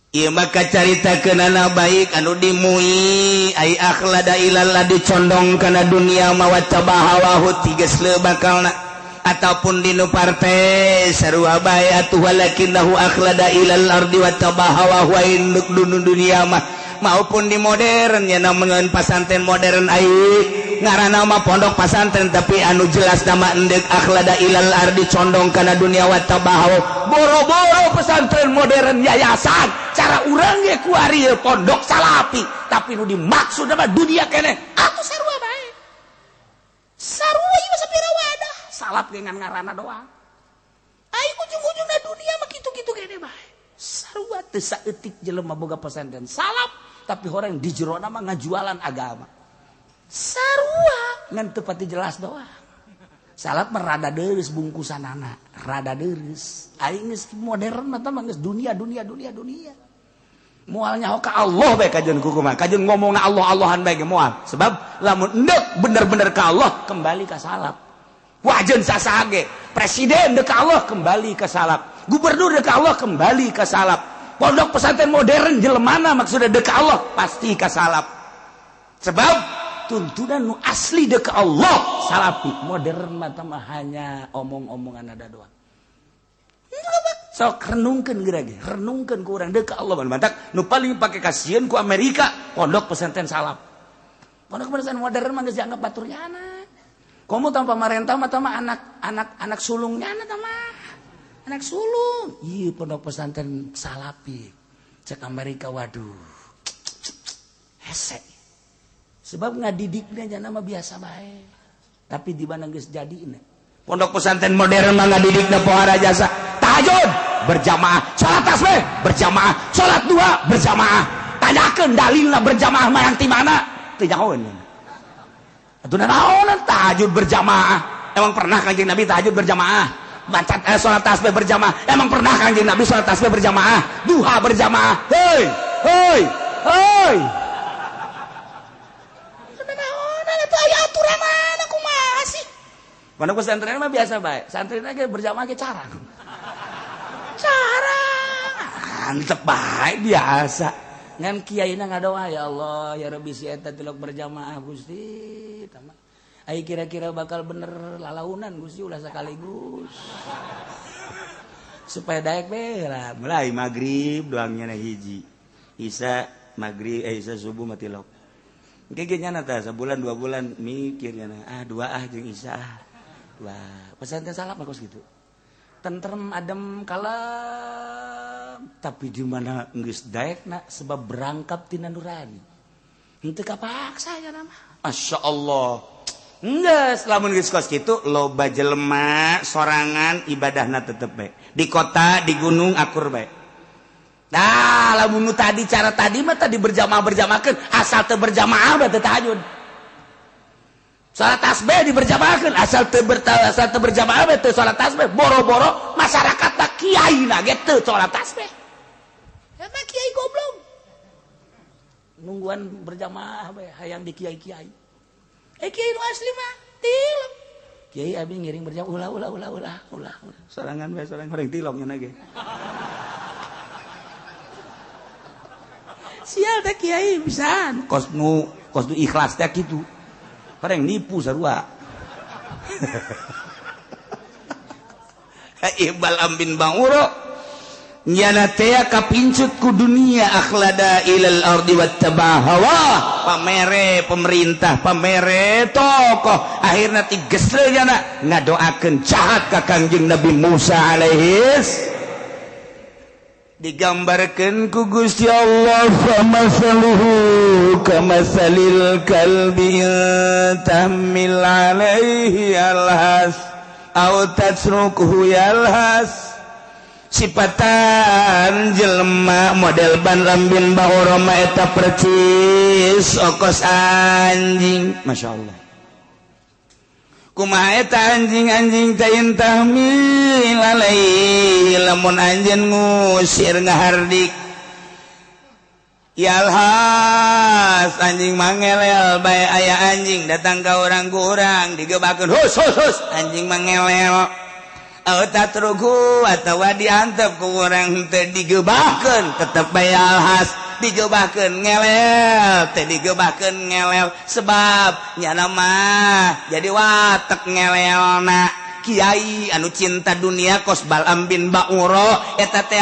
Ieu maka carita kenana baik anu dimui ai akhlada ilal dicondong kana dunia mawa tabahawahu tiges leu bakalna ataupun dinu partai sarua bae atuh walakinahu akhlada ilal ardi wa tabahawahu induk dunia mah maupun di modern ya namun pasantren modern ai ngaranna mah pondok pasantren tapi anu jelas nama endek akhlada ilal ardi condong kana dunia wa tabahaw boro-boro pesantren modern yayasan cara urang ge kuari pondok salapi tapi nu dimaksud mah dunia keneh atuh sarua bae sarua ieu sapira wadah salap ge ngan ngaranna doang ai ujung-ujungna dunia mah kitu-kitu keneh bae sarua teu saeutik jelema boga pesantren salap tapi orang di jerona mah ngajualan agama sarua ngan teu pati jelas doang salap mah rada deureuss bungkusanana rada deureuss aing geus modern mah tah geus dunia dunia dunia dunia moal nyaho ka Allah bae kajeun kumaha kajeun ngomongna Allah Allahan bae ge moal sebab lamun endek bener-bener ka Allah kembali ka salap wajeun sasaha ge presiden deuk ka Allah kembali ka salap gubernur deuk ka Allah kembali ka salap pondok pesantren modern jelemana maksudnya deuk ka Allah pasti ka salap sebab tuntunan nu asli deuk ka Allah salapi modern mah hanya omong-omongan ada doang sok renungkeun geura ge renungkeun ku urang deuk ka Allah mantak nu paling pake kasieun ku Amerika pondok pesantren salap pondok pesantren modern mah geus dianggap batur nyana komo tanpa pamarentah mah tah anak anak anak sulungnya tah mah anak sulung iya pondok pesantren salapi cek Amerika waduh hese sebab ngadidiknya jana mah biasa bae tapi di mana geus jadi ini pondok pesantren modern mah ngadidikna pohara jasa tahajud berjamaah salat tasbih berjamaah salat dua berjamaah tanyakeun dalilna berjamaah marang ti mana teu nyahoeun atuh naon tahajud berjamaah emang pernah Kanjeng Nabi tahajud berjamaah baca salat tasbih berjamaah emang pernah Kanjeng Nabi salat tasbih berjamaah duha berjamaah hei hei hei aya aturan mana kumaha sih pondok pesantren mah biasa bae santrina ge berjamaah ge carang carang antep bae biasa ngan kiaina ngadoa ya Allah ya Rabbi si eta tilok berjamaah Gusti tama ai kira-kira bakal bener lalaunan Gusti ulah sekaligus supaya daek bae lah mulai magrib doangnya na hiji isya magrib isya subuh mah tilok engke ge nyana tah sabulan 2 bulan mikir nyana ah dua ah jeung isya ah dua pesantren salaf mah kos kitu tentrem adem kalem tapi di mana geus daekna sebab berangkap tina nurani henteu kapaksa nya mah masyaallah geus lamun geus kos kitu loba jelema sorangan ibadahna tetep bae di kota di gunung akur bae nah lamun nu tadi cara tadi mah tadi berjamaah-berjamaahkeun asal teu berjamaah mah teu tahajud salat tasbih diberjamaahkeun asal teu berjamaah mah teu salat tasbih boro-boro masyarakat tah kiai na ge teu salat tasbih eta kiai goblok nungguan berjamaah bae hayang di kiai-kiai kiai nu asli mah tilok kiai abi ngiring berjamaah ulah ulah ulah ulah ulah sorangan bae sorangan horeng tilok nya ge sial teh kiai pisan kos nu ikhlas teh kitu horeng nipu sarua Ibal ambin banguro nyana teh kapincut ku dunia akhlada ilal ardi wattabahawa pamere pemerintah pamere tokoh akhirna tigesle nyana ngadoakeun jahat ka Kangjeng Nabi Musa alaihis digambarkeun ku Gusti Allah famasaluhu kamasalil kalbi tahmil alaihi alhas aw tatsrukuhu yalhas sipatan jelema model ban lambin bahoroma eta percis okos anjing Masya Allah kumaha eta anjing-anjing teh tahmil alaihi lamun anjeun ngusir ngahardik yalhas anjing mangelel bae aya anjing datang ka urang ku urang digebakeun hus hus hus anjing mangelel Tatruku atawa diantep ku urang teu digeubahkeun tetep bae alhas digeubahkeun ngelel teu digeubahkeun ngelel sebab nyana mah jadi watek ngelelna. Kiai anu cinta dunia kos Balam bin Bauro eta teh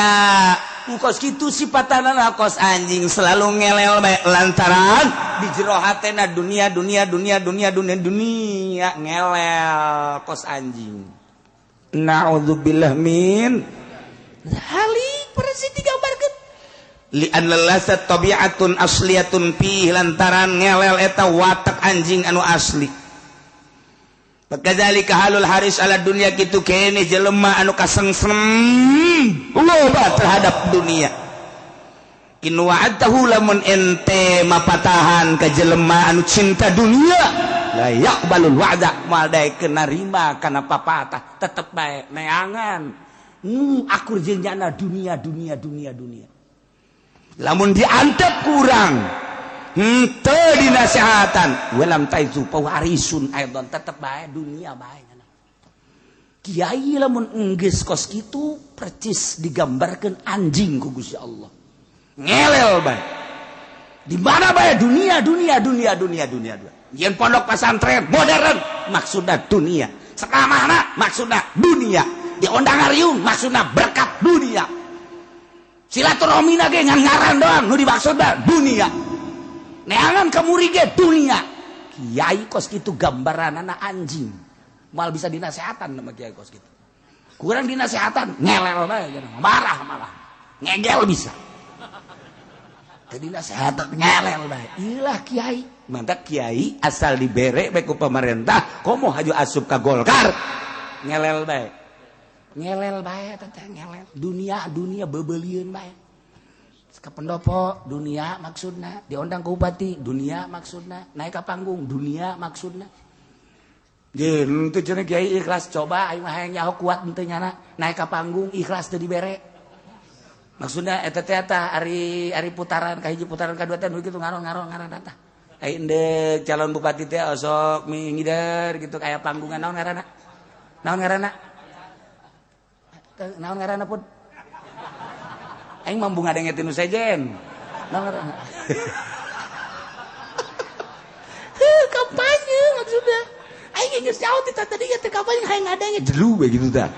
kos kitu sipatanana kos anjing selalu ngelel bae lantaran di jero hatena dunia dunia dunia dunia dunia dunia ngelel kos anjing. Na'udzubillah min halik persis digambarkeun li anna lasat tabi'atun asliyatun fi lantaran ngelel eta watak anjing anu asli. Kadzalika halul haris ala dunia kitu kene jelema anu kasengsem loba terhadap dunia. In wa'adtahu lamun ente mapatahan ka jelema anu cinta dunia la yaqbalul wa'da moal daekeun narima kana papatah tetep bae neangan akur jeung nyana dunia dunia dunia dunia. Lamun diantep kurang henteu dinasehatan walam taizu pawarisun aidon tetep bae dunia bae. Kiai lamun enggeus kos kitu percis digambarkeun anjing ku Gusti Allah. Ngelel bae. Di mana bae dunia dunia dunia dunia dunia. Yen pondok pesantren modern maksudna dunia. Sekamana maksudna dunia. Diondang ariung maksudna berkat dunia. Silaturahmina ge ngan ngaran doang nu dimaksudna dunia. Neangan kemuri ge dunia. Kiai kos kitu gambaranana anjing. Moal bisa dinasehatan sama kiai kos kitu. Kurang dinasehatan ngelel bae marah malah. Ngegel bisa. Teu dinasehatan ngelel bae. Ilah kiai. Mantap kiai asal dibere bae ku pemerintah komo haju asup ka Golkar. Ngelel bae. Ngelel bae teh ngelel. Dunia dunia bebelieun bae. Ke pendopo dunia maksudna, diundang ke bupati dunia maksudna, naik ke panggung dunia maksudna. Jeung teu cenah kiai ikhlas coba aing mah hayang nyaho kuat henteu nyana naik ke panggung ikhlas teu dibere. Maksudna eta teh tah ari ari putaran ka hiji putaran ka dua teh nu kitu ngaron-ngaron ngaran tah. Ai endek calon bupati teh osok mingider gitu kaya panggungan naon ngaranna? Naon ngaranna? Naon ngaranna pun? Aing mambu ngadenge tinu sejen. Naon ngaranna? Heuh, kampanye maksudna. Aing geus jauh ti tadi teh kampanye hayang ngadenge jelu we gitu tah.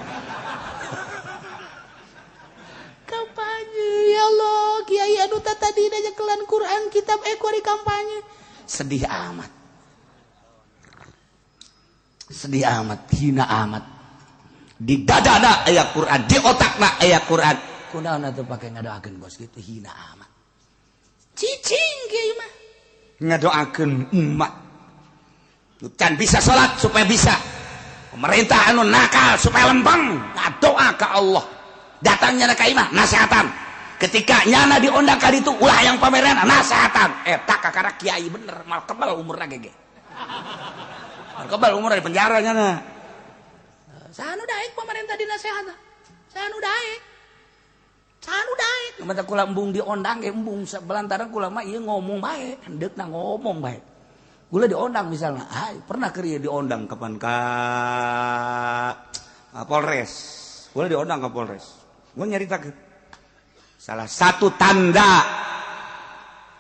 Kampanye ya Allah, kiai anu tadi nyekelan Quran kitab ekori kampanye. Sedih amat. Sedih amat, hina amat. Di dadana aya Quran, di otakna aya Quran. Kunaon atuh pake ngadoakeun bos gitu hina amat. Cicing kiai mah. Ngadoakeun umat. Can bisa salat supaya bisa. Pemerintah anu nakal supaya lempeng, ngadoa ka Allah. Datangnya ka imah nasehatan. Ketika nyana diundang ka ditu ulah yang pameran nasehatan. Eta kakara kiai bener, mal kebal umurna gege. Mal kebal umurna di penjara nyana. Sanu daek pemerintah dinasehatan. Sanu daek. Sanu daek. Mata kula embung diondang ge embung belantaran kula mah ieu ngomong bae, hendeukna ngomong bae. Kula diondang misalnya, ay, pernah keur ieu diondang kapan ka Polres. Kula diondang ka Polres. Gua nyaritakeun. Salah satu tanda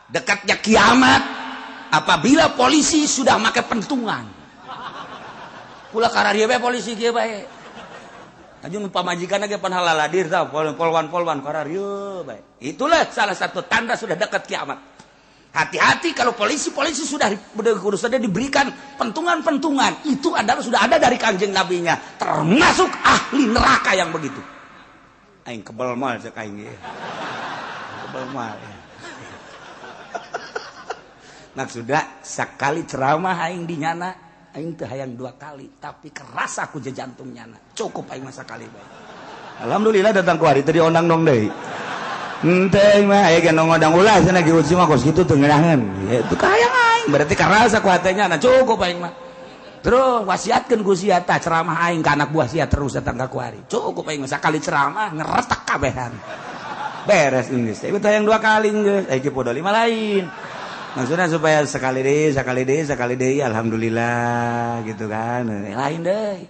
dekatnya kiamat apabila polisi sudah make pentungan. Kula kararieu bae polisi kieu bae. Aju pamajikan ge pan halaladir tah polwan-polwan kararieu bae. Itulah salah satu tanda sudah dekat kiamat. Hati-hati kalau polisi-polisi sudah sudah diberikan pentungan-pentungan, itu adalah sudah ada dari Kanjeng Nabinya, termasuk ahli neraka yang begitu. Aing kebel mal cek aing ge. Kebel mal. Maksudna sakali ceramah aing di nyana, aing teu hayang dua kali, tapi keras aku je jantung nyana. Cukup aing mah sakali bae. Alhamdulillah datang ku hari teu diondang dong deui. Henteu mah aya ge ngondang ulah cenah ge mah kos kitu teu ngeunaheun. Itu kahayang aing, berarti keras aku hatenya na cukup aing mah. Terus wasiatkeun ku sia tah ceramah aing ka anak buah sia terus datang ka kuari. Cukup aing mah sakali ceramah ngeretek kabehan. Beres geus. Ieu teh yang dua kali geus, aya ge podo lima lain. Maksudnya supaya sekali deui, sekali deui, sekali deui alhamdulillah gitu kan. Lain deui.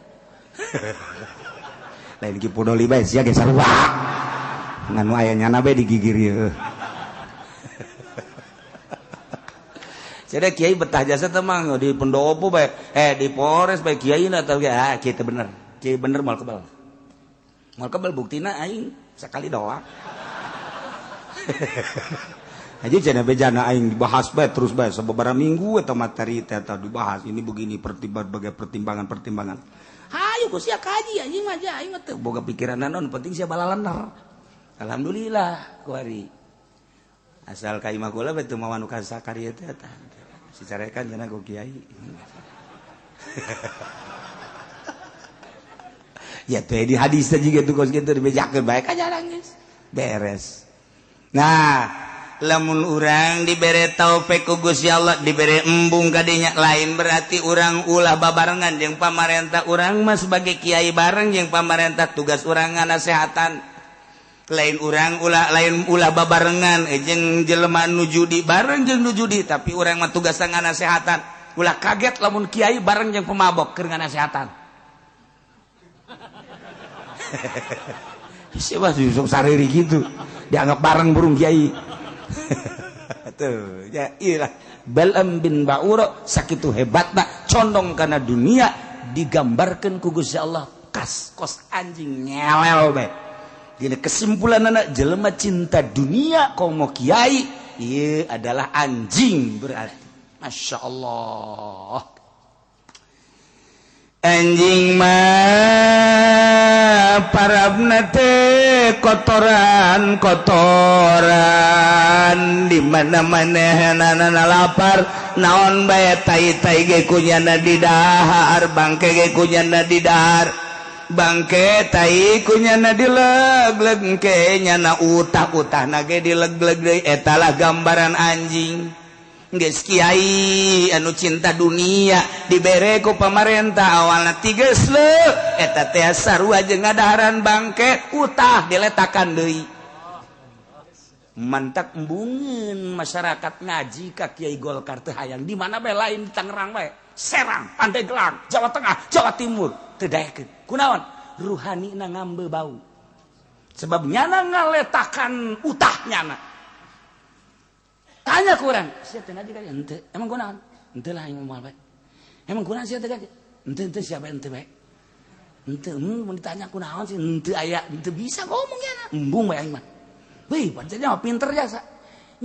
Lain Ki Pudoli bae sia ge sarua. Ngan nu aya nyana bae digigir ieu. Jadi kiai betah jasa teh mah di pendopo bae, di Polres bae kiai na teh ah kiai teh bener. Kiai bener moal kebal. Moal kebal buktina aing sekali doang. Aja cenah bejana aing dibahas bae terus bae sababaraha minggu eta materi teh eta dibahas ini begini berbagai pertimbangan-pertimbangan. Hayu ku sia kaji anjing mah aing mah teu boga pikiran naon penting sia balalener. Alhamdulillah kuari. Asal ka imah kula bae teu mawa nu kasakari teh eta. Si carekan cenah ku kiai. Ya teh di hadis teh jiga tuh kos kitu dibejakeun bae ka jarang geus. Beres. Nah, lamun urang dibere taufik ku Gusti Allah, dibere embung kadinya lain berarti urang ulah babarengan jeung pamarentah. Urang mah sebagai kiai bareng jeung pamarentah, tugas urang nganasehatan. Lain urang ulah lain ulah babarengan jeung jelema nu judi bareng jeung nu judi, tapi urang mah tugas nganasehatan. Ulah kaget lamun kiai bareng jeung pemabok keur nganasehatan. Siapa sih sariri gitu dianggap bareng burung kiai. Tuh ya iyalah Bal'am bin Ba'ura sakitu hebatna condong kana dunia digambarkeun ku Gusti Allah kas kos anjing ngelel bae. Dina kesimpulanana jelema cinta dunia komo kiai ieu adalah anjing berarti. Masya Allah. Anjing mah parabna teh kotoran kotoran di mana-mana hanana lapar naon bae tai-tai ge kunyana didahar bangke ge kunyana didahar bangke tai kunyana dileg-leg ke nyana utah-utahna ge dileg-leg deui eta lah gambaran anjing. Geus kiai anu cinta dunia dibere ku pamarentah awalna tiges leuh eta teh sarua jeung ngadaharan bangke utah diletakan deui. Mantak embungeun masyarakat ngaji ka Kiai Golkar teh hayang di mana bae lain di Tangerang bae, Serang, Pandeglang, Jawa Tengah, Jawa Timur teu daekeun. Kunaon? Ruhanina ngambe bau. Sebab nyana ngaletakan utah nyana. Tanya kurang, sia teh ngaji ka henteu. Emang kunaon? Henteu lah aing moal bae. Emang kunaon sia teh ngaji? Henteu henteu sia bae henteu bae. Henteu mun ditanya kunaon sih henteu aya, henteu bisa ngomong nyana. Embung bae aing mah. Wih, pancen mah pinter jasa.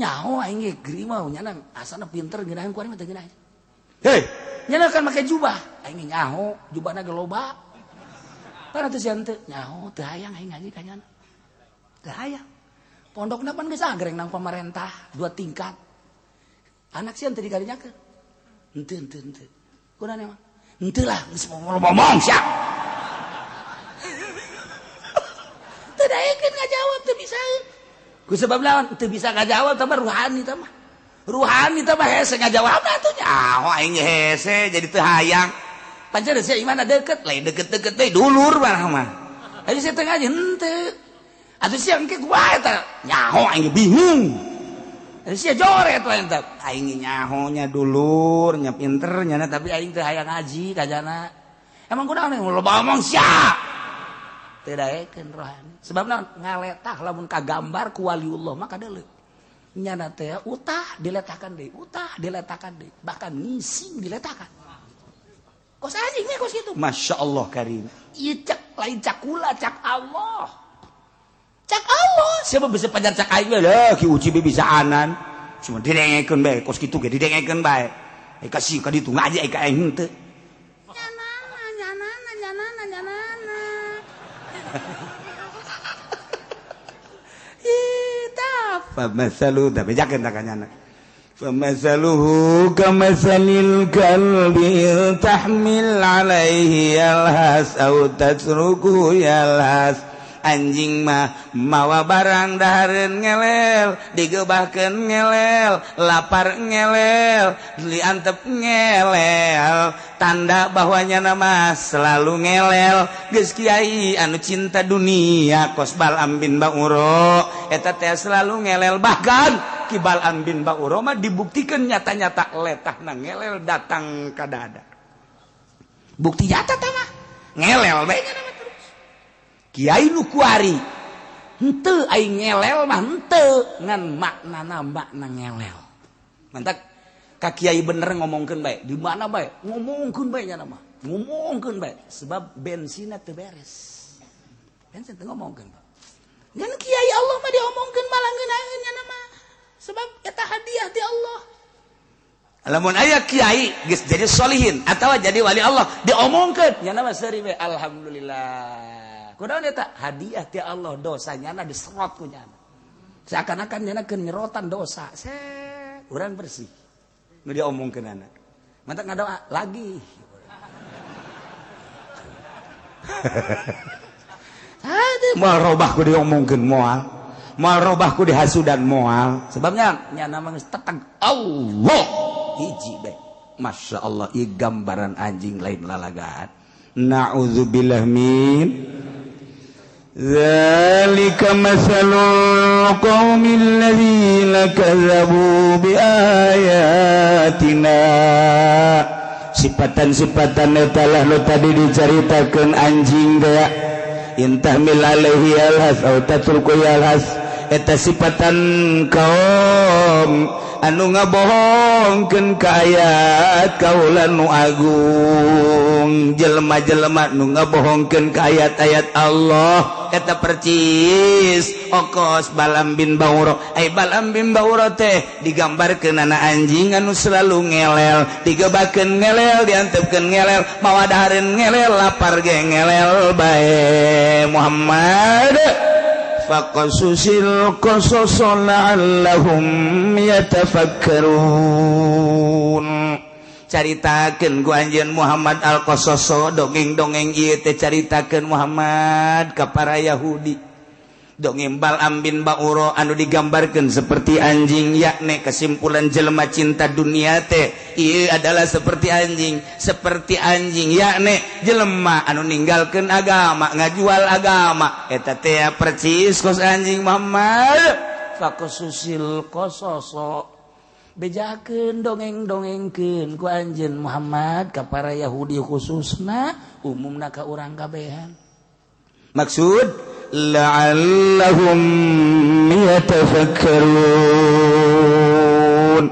Nyaho aing ge geri mah nyana asana pinter ngeunaheun ku aing mah teu ngeunaheun. Hei, nyana kan make jubah. Aing nyaho, jubahna ge loba. Pan atuh sia henteu, nyaho teu hayang aing ngaji ka nyana. Teu hayang. Pondokna pan geus agreng nang pamarentah 2 tingkat. Anak sia teu dikarinyakeun. Henteu henteu henteu. Kunaon emang? Henteu lah geus ngomong sia. Teu daekeun ngajawab teu bisa. Ku sebab lawan teu bisa ngajawab tah ruhani tah mah. Ruhani tah mah hese ngajawabna atuh nyaho aing hese jadi teu hayang. Pancen sia imana deukeut, lain deukeut-deukeut deui dulur mah mah. Ayo sia teu ngaji henteu. Atuh sia engke kumaha eta? Nyaho aing bingung. Atuh sia joret we eta. Aing nyaho nya dulur, nya pinter nya tapi aing teu hayang ngaji kajana. Emang kunaon loba omong sia. Teu daekeun rohani. Sebab naon? Ngaletah lamun kagambar ku waliullah mah kadeuleu. Nyana teh utah diletakan deui, utah diletakan deui, bahkan ngising diletakan. Kos anjing mah kos kitu. Masya Allah karim. Ieu cak lain cakula cak Allah. Cak Allah, siapa bisa pajar cak aing lah, ki uci bisa anan. Cuma didengekeun bae, kos kitu ge didengekeun bae. Kasih ka ditu ngaji ka aing henteu. Nyanana nyanana nyanana nyanana. Ih, tah famasalu da bejakeun ta ka nyana. Famasaluhu kamasalil kalbi tahmil alaihi yalhas au tatruku yalhas. Anjing mah mawa barang dahareun ngelel, digebahkeun ngelel, lapar ngelel, diantep ngelel, tanda bahwa nyana mah selalu ngelel. Geus kiai anu cinta dunia kos Bal'am bin Ba'ura eta teh selalu ngelel, bahkan Ki Bal'am bin Ba'ura mah dibuktikan nyata-nyata letahna ngelel datang ka dada. Bukti nyata tah mah ngelel bae nyana. Kiai nu kuari henteu aing ngelel mah henteu ngan maknana makna ngelel. Mantak ka kiai bener ngomongkeun bae. Di mana bae? Ngomongkeun bae nya mah. Ngomongkeun bae sebab bensinna teu beres. Bensin teu ngomongkeun. Ngan kiai Allah mah diomongkeun malah ngeunaheun nya mah. Sebab eta hadiah ti Allah. Lamun aya kiai geus jadi solihin atawa jadi wali Allah diomongkeun nya mah seuri we alhamdulillah. Kunaon eta hadiah ti Allah dosa nyana diserot ku nyana. Seakan-akan nyana keur nyerotan dosa. Set urang bersih. Nu diomongkeunana. Mantak ngadoa lagi. Hade moal robah ku diomongkeun moal. Moal robah ku dihasudan moal. Sebabnya nyana mah geus teteg Allah hiji bae. Masya Allah ieu gambaran anjing lain lalagaan. Na'udzubillah min dzalika masalul qaumil ladzina kadzabu biayatina. Sifatan-sifatan eta lah nu tadi dicaritakeun anjing teh intahmil alaihi alhas au tatruku alhas eta sifatan kaum anu ngabohongkeun ka ayat kaula nu agung jelema-jelema nu ngabohongkeun ka ayat-ayat Allah eta percis okos Balam bin Bauro. Ai Balam bin Bauro teh digambarkeun ana anjing anu selalu ngelel, digebakeun ngelel, diantepkeun ngelel, mawa dahareun ngelel, lapar ge ngelel bae. Muhammad faqasusil qasas la'allahum yatafakkarun. Caritakeun ku anjeun Muhammad al-Qasas dongeng-dongeng ieu teh caritakeun Muhammad ka para Yahudi. Dongeng Balam bin Bauro anu digambarkeun seperti anjing, yakni kesimpulan jelema cinta dunia teh ieu adalah seperti anjing, yakni jelema anu ninggalkeun agama, ngajual agama eta teh percis kos anjing. Muhammad faqasusil qasas bejakeun dongeng-dongengkeun ku anjeun Muhammad ka para Yahudi khususna umumna ka urang kabehan. Maksud la'allahum yatafakkarun,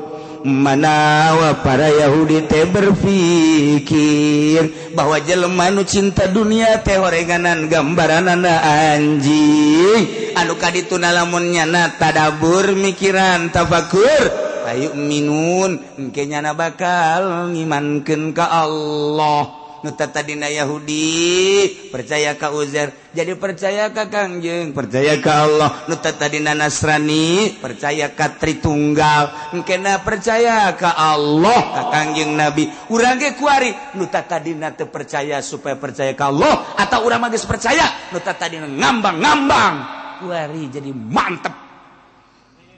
manawa para Yahudi teh berpikir bahwa jelema nu cinta dunia teh horenganan gambaranana anjing anu kadituna lamun nyana tadabur mikiran tafakur ayu minun engke nyana bakal ngimankeun ka Allah. Nu tadina Yahudi percaya ka Uzair jadi percaya ka Kangjeng, percaya ka Allah. Nu tadina Nasrani percaya ka Tritunggal engkena percaya ka Allah ka Kangjeng Nabi. Urang ge kuari nu tadina teu percaya supaya percaya ka Allah atau urang mah geus percaya nu tadina ngambang-ngambang kuari jadi mantep.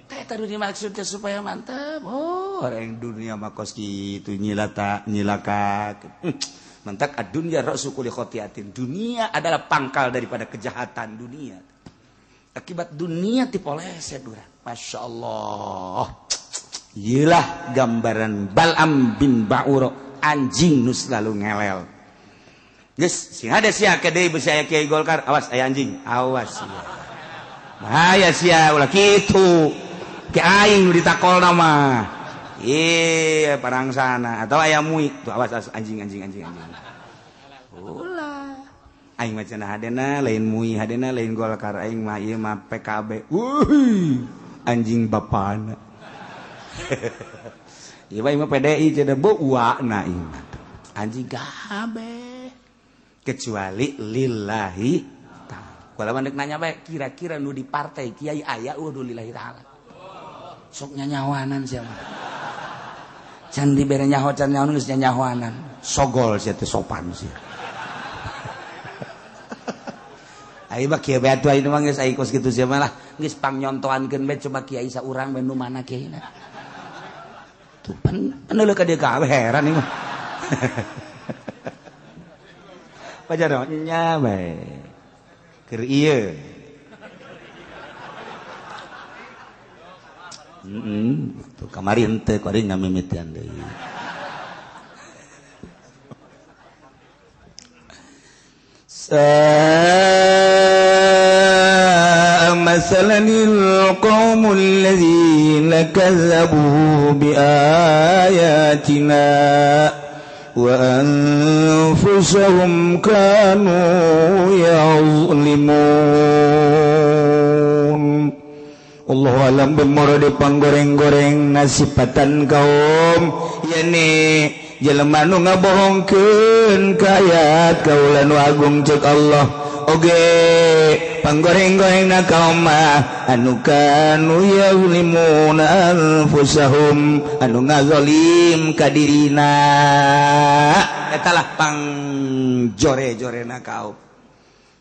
Teh tadi dimaksudnya supaya mantep. Oh, orang dunia mah kos kitu nyilata nyilaka. Mantak ad-dunya ra'su kulli khotiatin. Dunia adalah pangkal daripada kejahatan dunia. Akibat dunia dipoleset urang. Masya Allah. Iyalah gambaran Balam bin Bauro, anjing nu selalu ngelel. Geus, sing ada sia ke deui beusi aya kiai Golkar, awas aya anjing, awas sia. Bahaya sia ulah kitu. Ki aing nu ditakolna mah. Iya, parang sana atau ayam mui tuh awas, awas anjing anjing anjing anjing. Ulah. Aing mah cenah hadena lain mui hadena lain Golkar aing mah ieu mah PKB. Wuih, anjing bapana. Ieu mah PDI cenah beuana ieu mah. Anjing kabeh. Kecuali lillahi ta'ala. Kalau ndek nanya bae kira-kira nu di partai kiai aya eueuh lillahi ta'ala. Sok nyanyawanan sia mah. Can dibere nyaho can nyaho geus nyanyahoanan. Sogol sia teh sopan sia. Ai mah kieu bae atuh ayeuna mah geus ai kos kitu sia mah lah. Geus pangnyontoankeun bae coba kiai saurang bae nu mana kiaina. Tuh pan peneuleuh ka dieu kabeh heran ieu mah. Pajar nya bae. Keur ieu. Tuh kamari henteu kuari ngamimitian deui. Masalanil qaumul ladzina kazzabu bi ayatina wa anfusahum kanu yazlimun. Allahu alam bimuradi panggoreng-goreng nasipatan kaum yani jelema nu ngabohongkeun ka ayat kaula nu agung cek Allah oge panggoreng-goreng na kaum mah anu kanu yazlimuna anfusahum anu ngazolim ka dirina eta lah pangjore-jorena kaum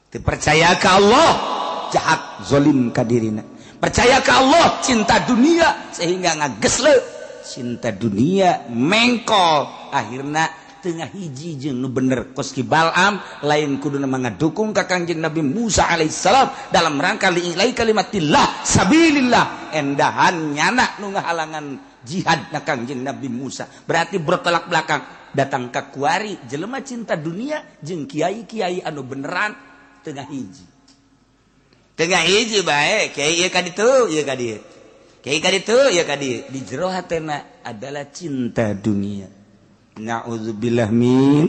teu percaya ka Allah jahat zolim ka dirina, percaya ke Allah cinta dunia sehingga ngagesle cinta dunia mengkol akhirna tengah hiji jeung nu bener kos ki Bal'am lain kuduna ngadukung ka Kangjeng Nabi Musa alaihissalam dalam rangka li'ilai kalimatillah sabilillah endahan nyana nu ngahalangan jihad na Kangjeng Nabi Musa berarti bertolak belakang datang ka kuari jelema cinta dunia jeung kiai-kiai anu beneran tengah hiji tengah hiji bae kiai ieu ka ditu ieu ka dieu kiai ka ditu ieu ka dieu di jero hatena adalah cinta dunia. Na'udzubillah min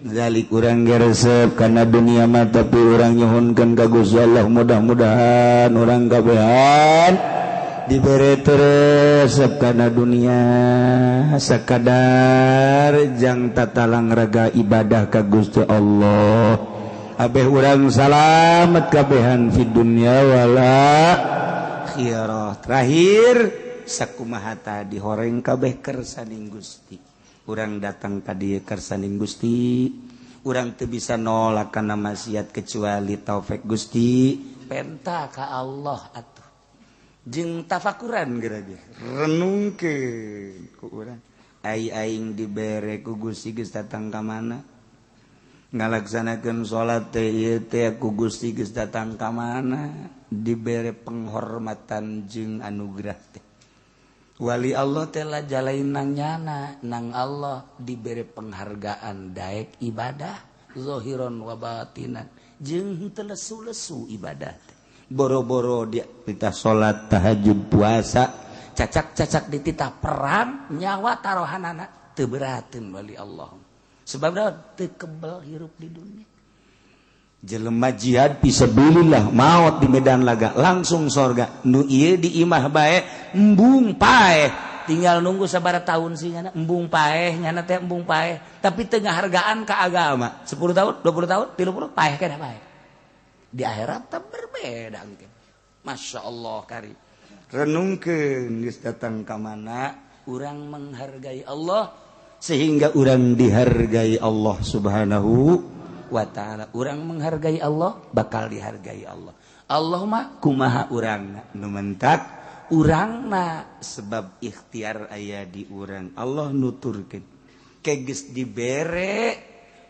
zalik. Urang geresep kana dunia mah tapi urang nyuhunkeun ka Gusti Allah mudah-mudahan urang kabehan dibere resep kana dunia sakadar jang tatalang raga ibadah ka Gusti Allah abeh urang salamet kabehan fid dunya wala akhirah. Terakhir sakumaha tadi horeng kabeh kersaning Gusti. Urang datang ka dieu kersaning Gusti, urang teu bisa nolak kana maksiat kecuali taufik Gusti. Penta ka Allah atuh. Jeung tafakuran geura ge. Renungkeun ku urang. Ai aing dibere ku Gusti geus datang ka mana? Ngalaksanakeun salat teh ieu teh ku Gusti geus datang ka mana? Dibere penghormatan jeung anugerah teh. Wali Allah teh la jalain nang nyana nang Allah dibere penghargaan daek ibadah zahiron wa batinan jeung teu lesu-lesu ibadah teh. Boro-boro dia titah salat tahajud puasa cacak-cacak dititah perang nyawa tarohanana teu berateun wali Allah. Sebab teu kebel hirup di dunia. Jelema jihad fisabilillah maot di medan laga langsung sorga. Nu ieu di imah bae embung paeh tinggal nunggu sabaraha tahun sih nyana embung paeh nyana teh embung paeh tapi teu ngahargaan ka agama 10 tahun 20 tahun 30 paeh keneh paeh. Di akhirat teh berbeda engke. Masya Allah kari. Renungkeun geus datang ka mana urang menghargai Allah sehingga urang dihargai Allah Subhanahu wa ta'ala. Urang menghargai Allah bakal dihargai Allah. Allah mah kumaha urangna nu mentak urangna sebab ikhtiar aya di urang. Allah nuturkeun ke geus dibere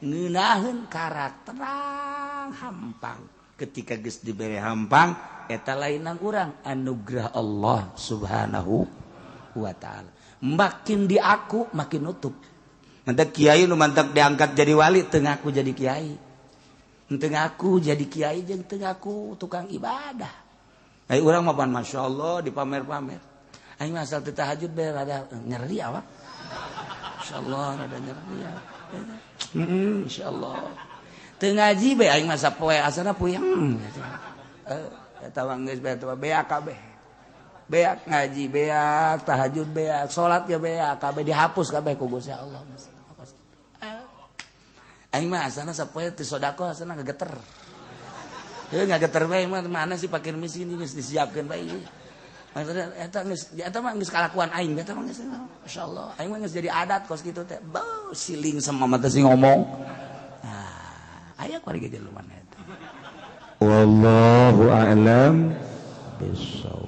ngeunaheun karakterang hampang. Ketika geus dibere hampang eta lain nang urang anugerah Allah Subhanahu wa ta'ala. Makin diaku makin nutup. Mantak kiai nu mantak diangkat jadi wali teu ngaku jadi kiai. Teu ngaku jadi kiai jeung teu ngaku tukang ibadah. Ai urang mah pan masyaallah dipamer-pamer. Aing mah asal teu tahajud bae rada nyeri awak. Insyaallah rada nyeri ya. Insyaallah. Teu ngaji bae aing mah sapoe asana puyeng. Eta mah geus bae beak kabeh. Beak ngaji beak, tahajud beak, salat ge beak, kabeh dihapus kabeh ku Gusti Allah. Aing mah asana sapoe teu sedekah asana ngageter. Heuh ngageter bae mah mana sih pakir miskin geus disiapkeun bae. Maksudna eta geus eta mah geus kalakuan aing eta mah geus masyaallah. Aing mah geus jadi adat kos kitu teh. Beuh siling sama mata sing ngomong. Ah, aya kuari ge jelema eta. Wallahu a'lam bissawab.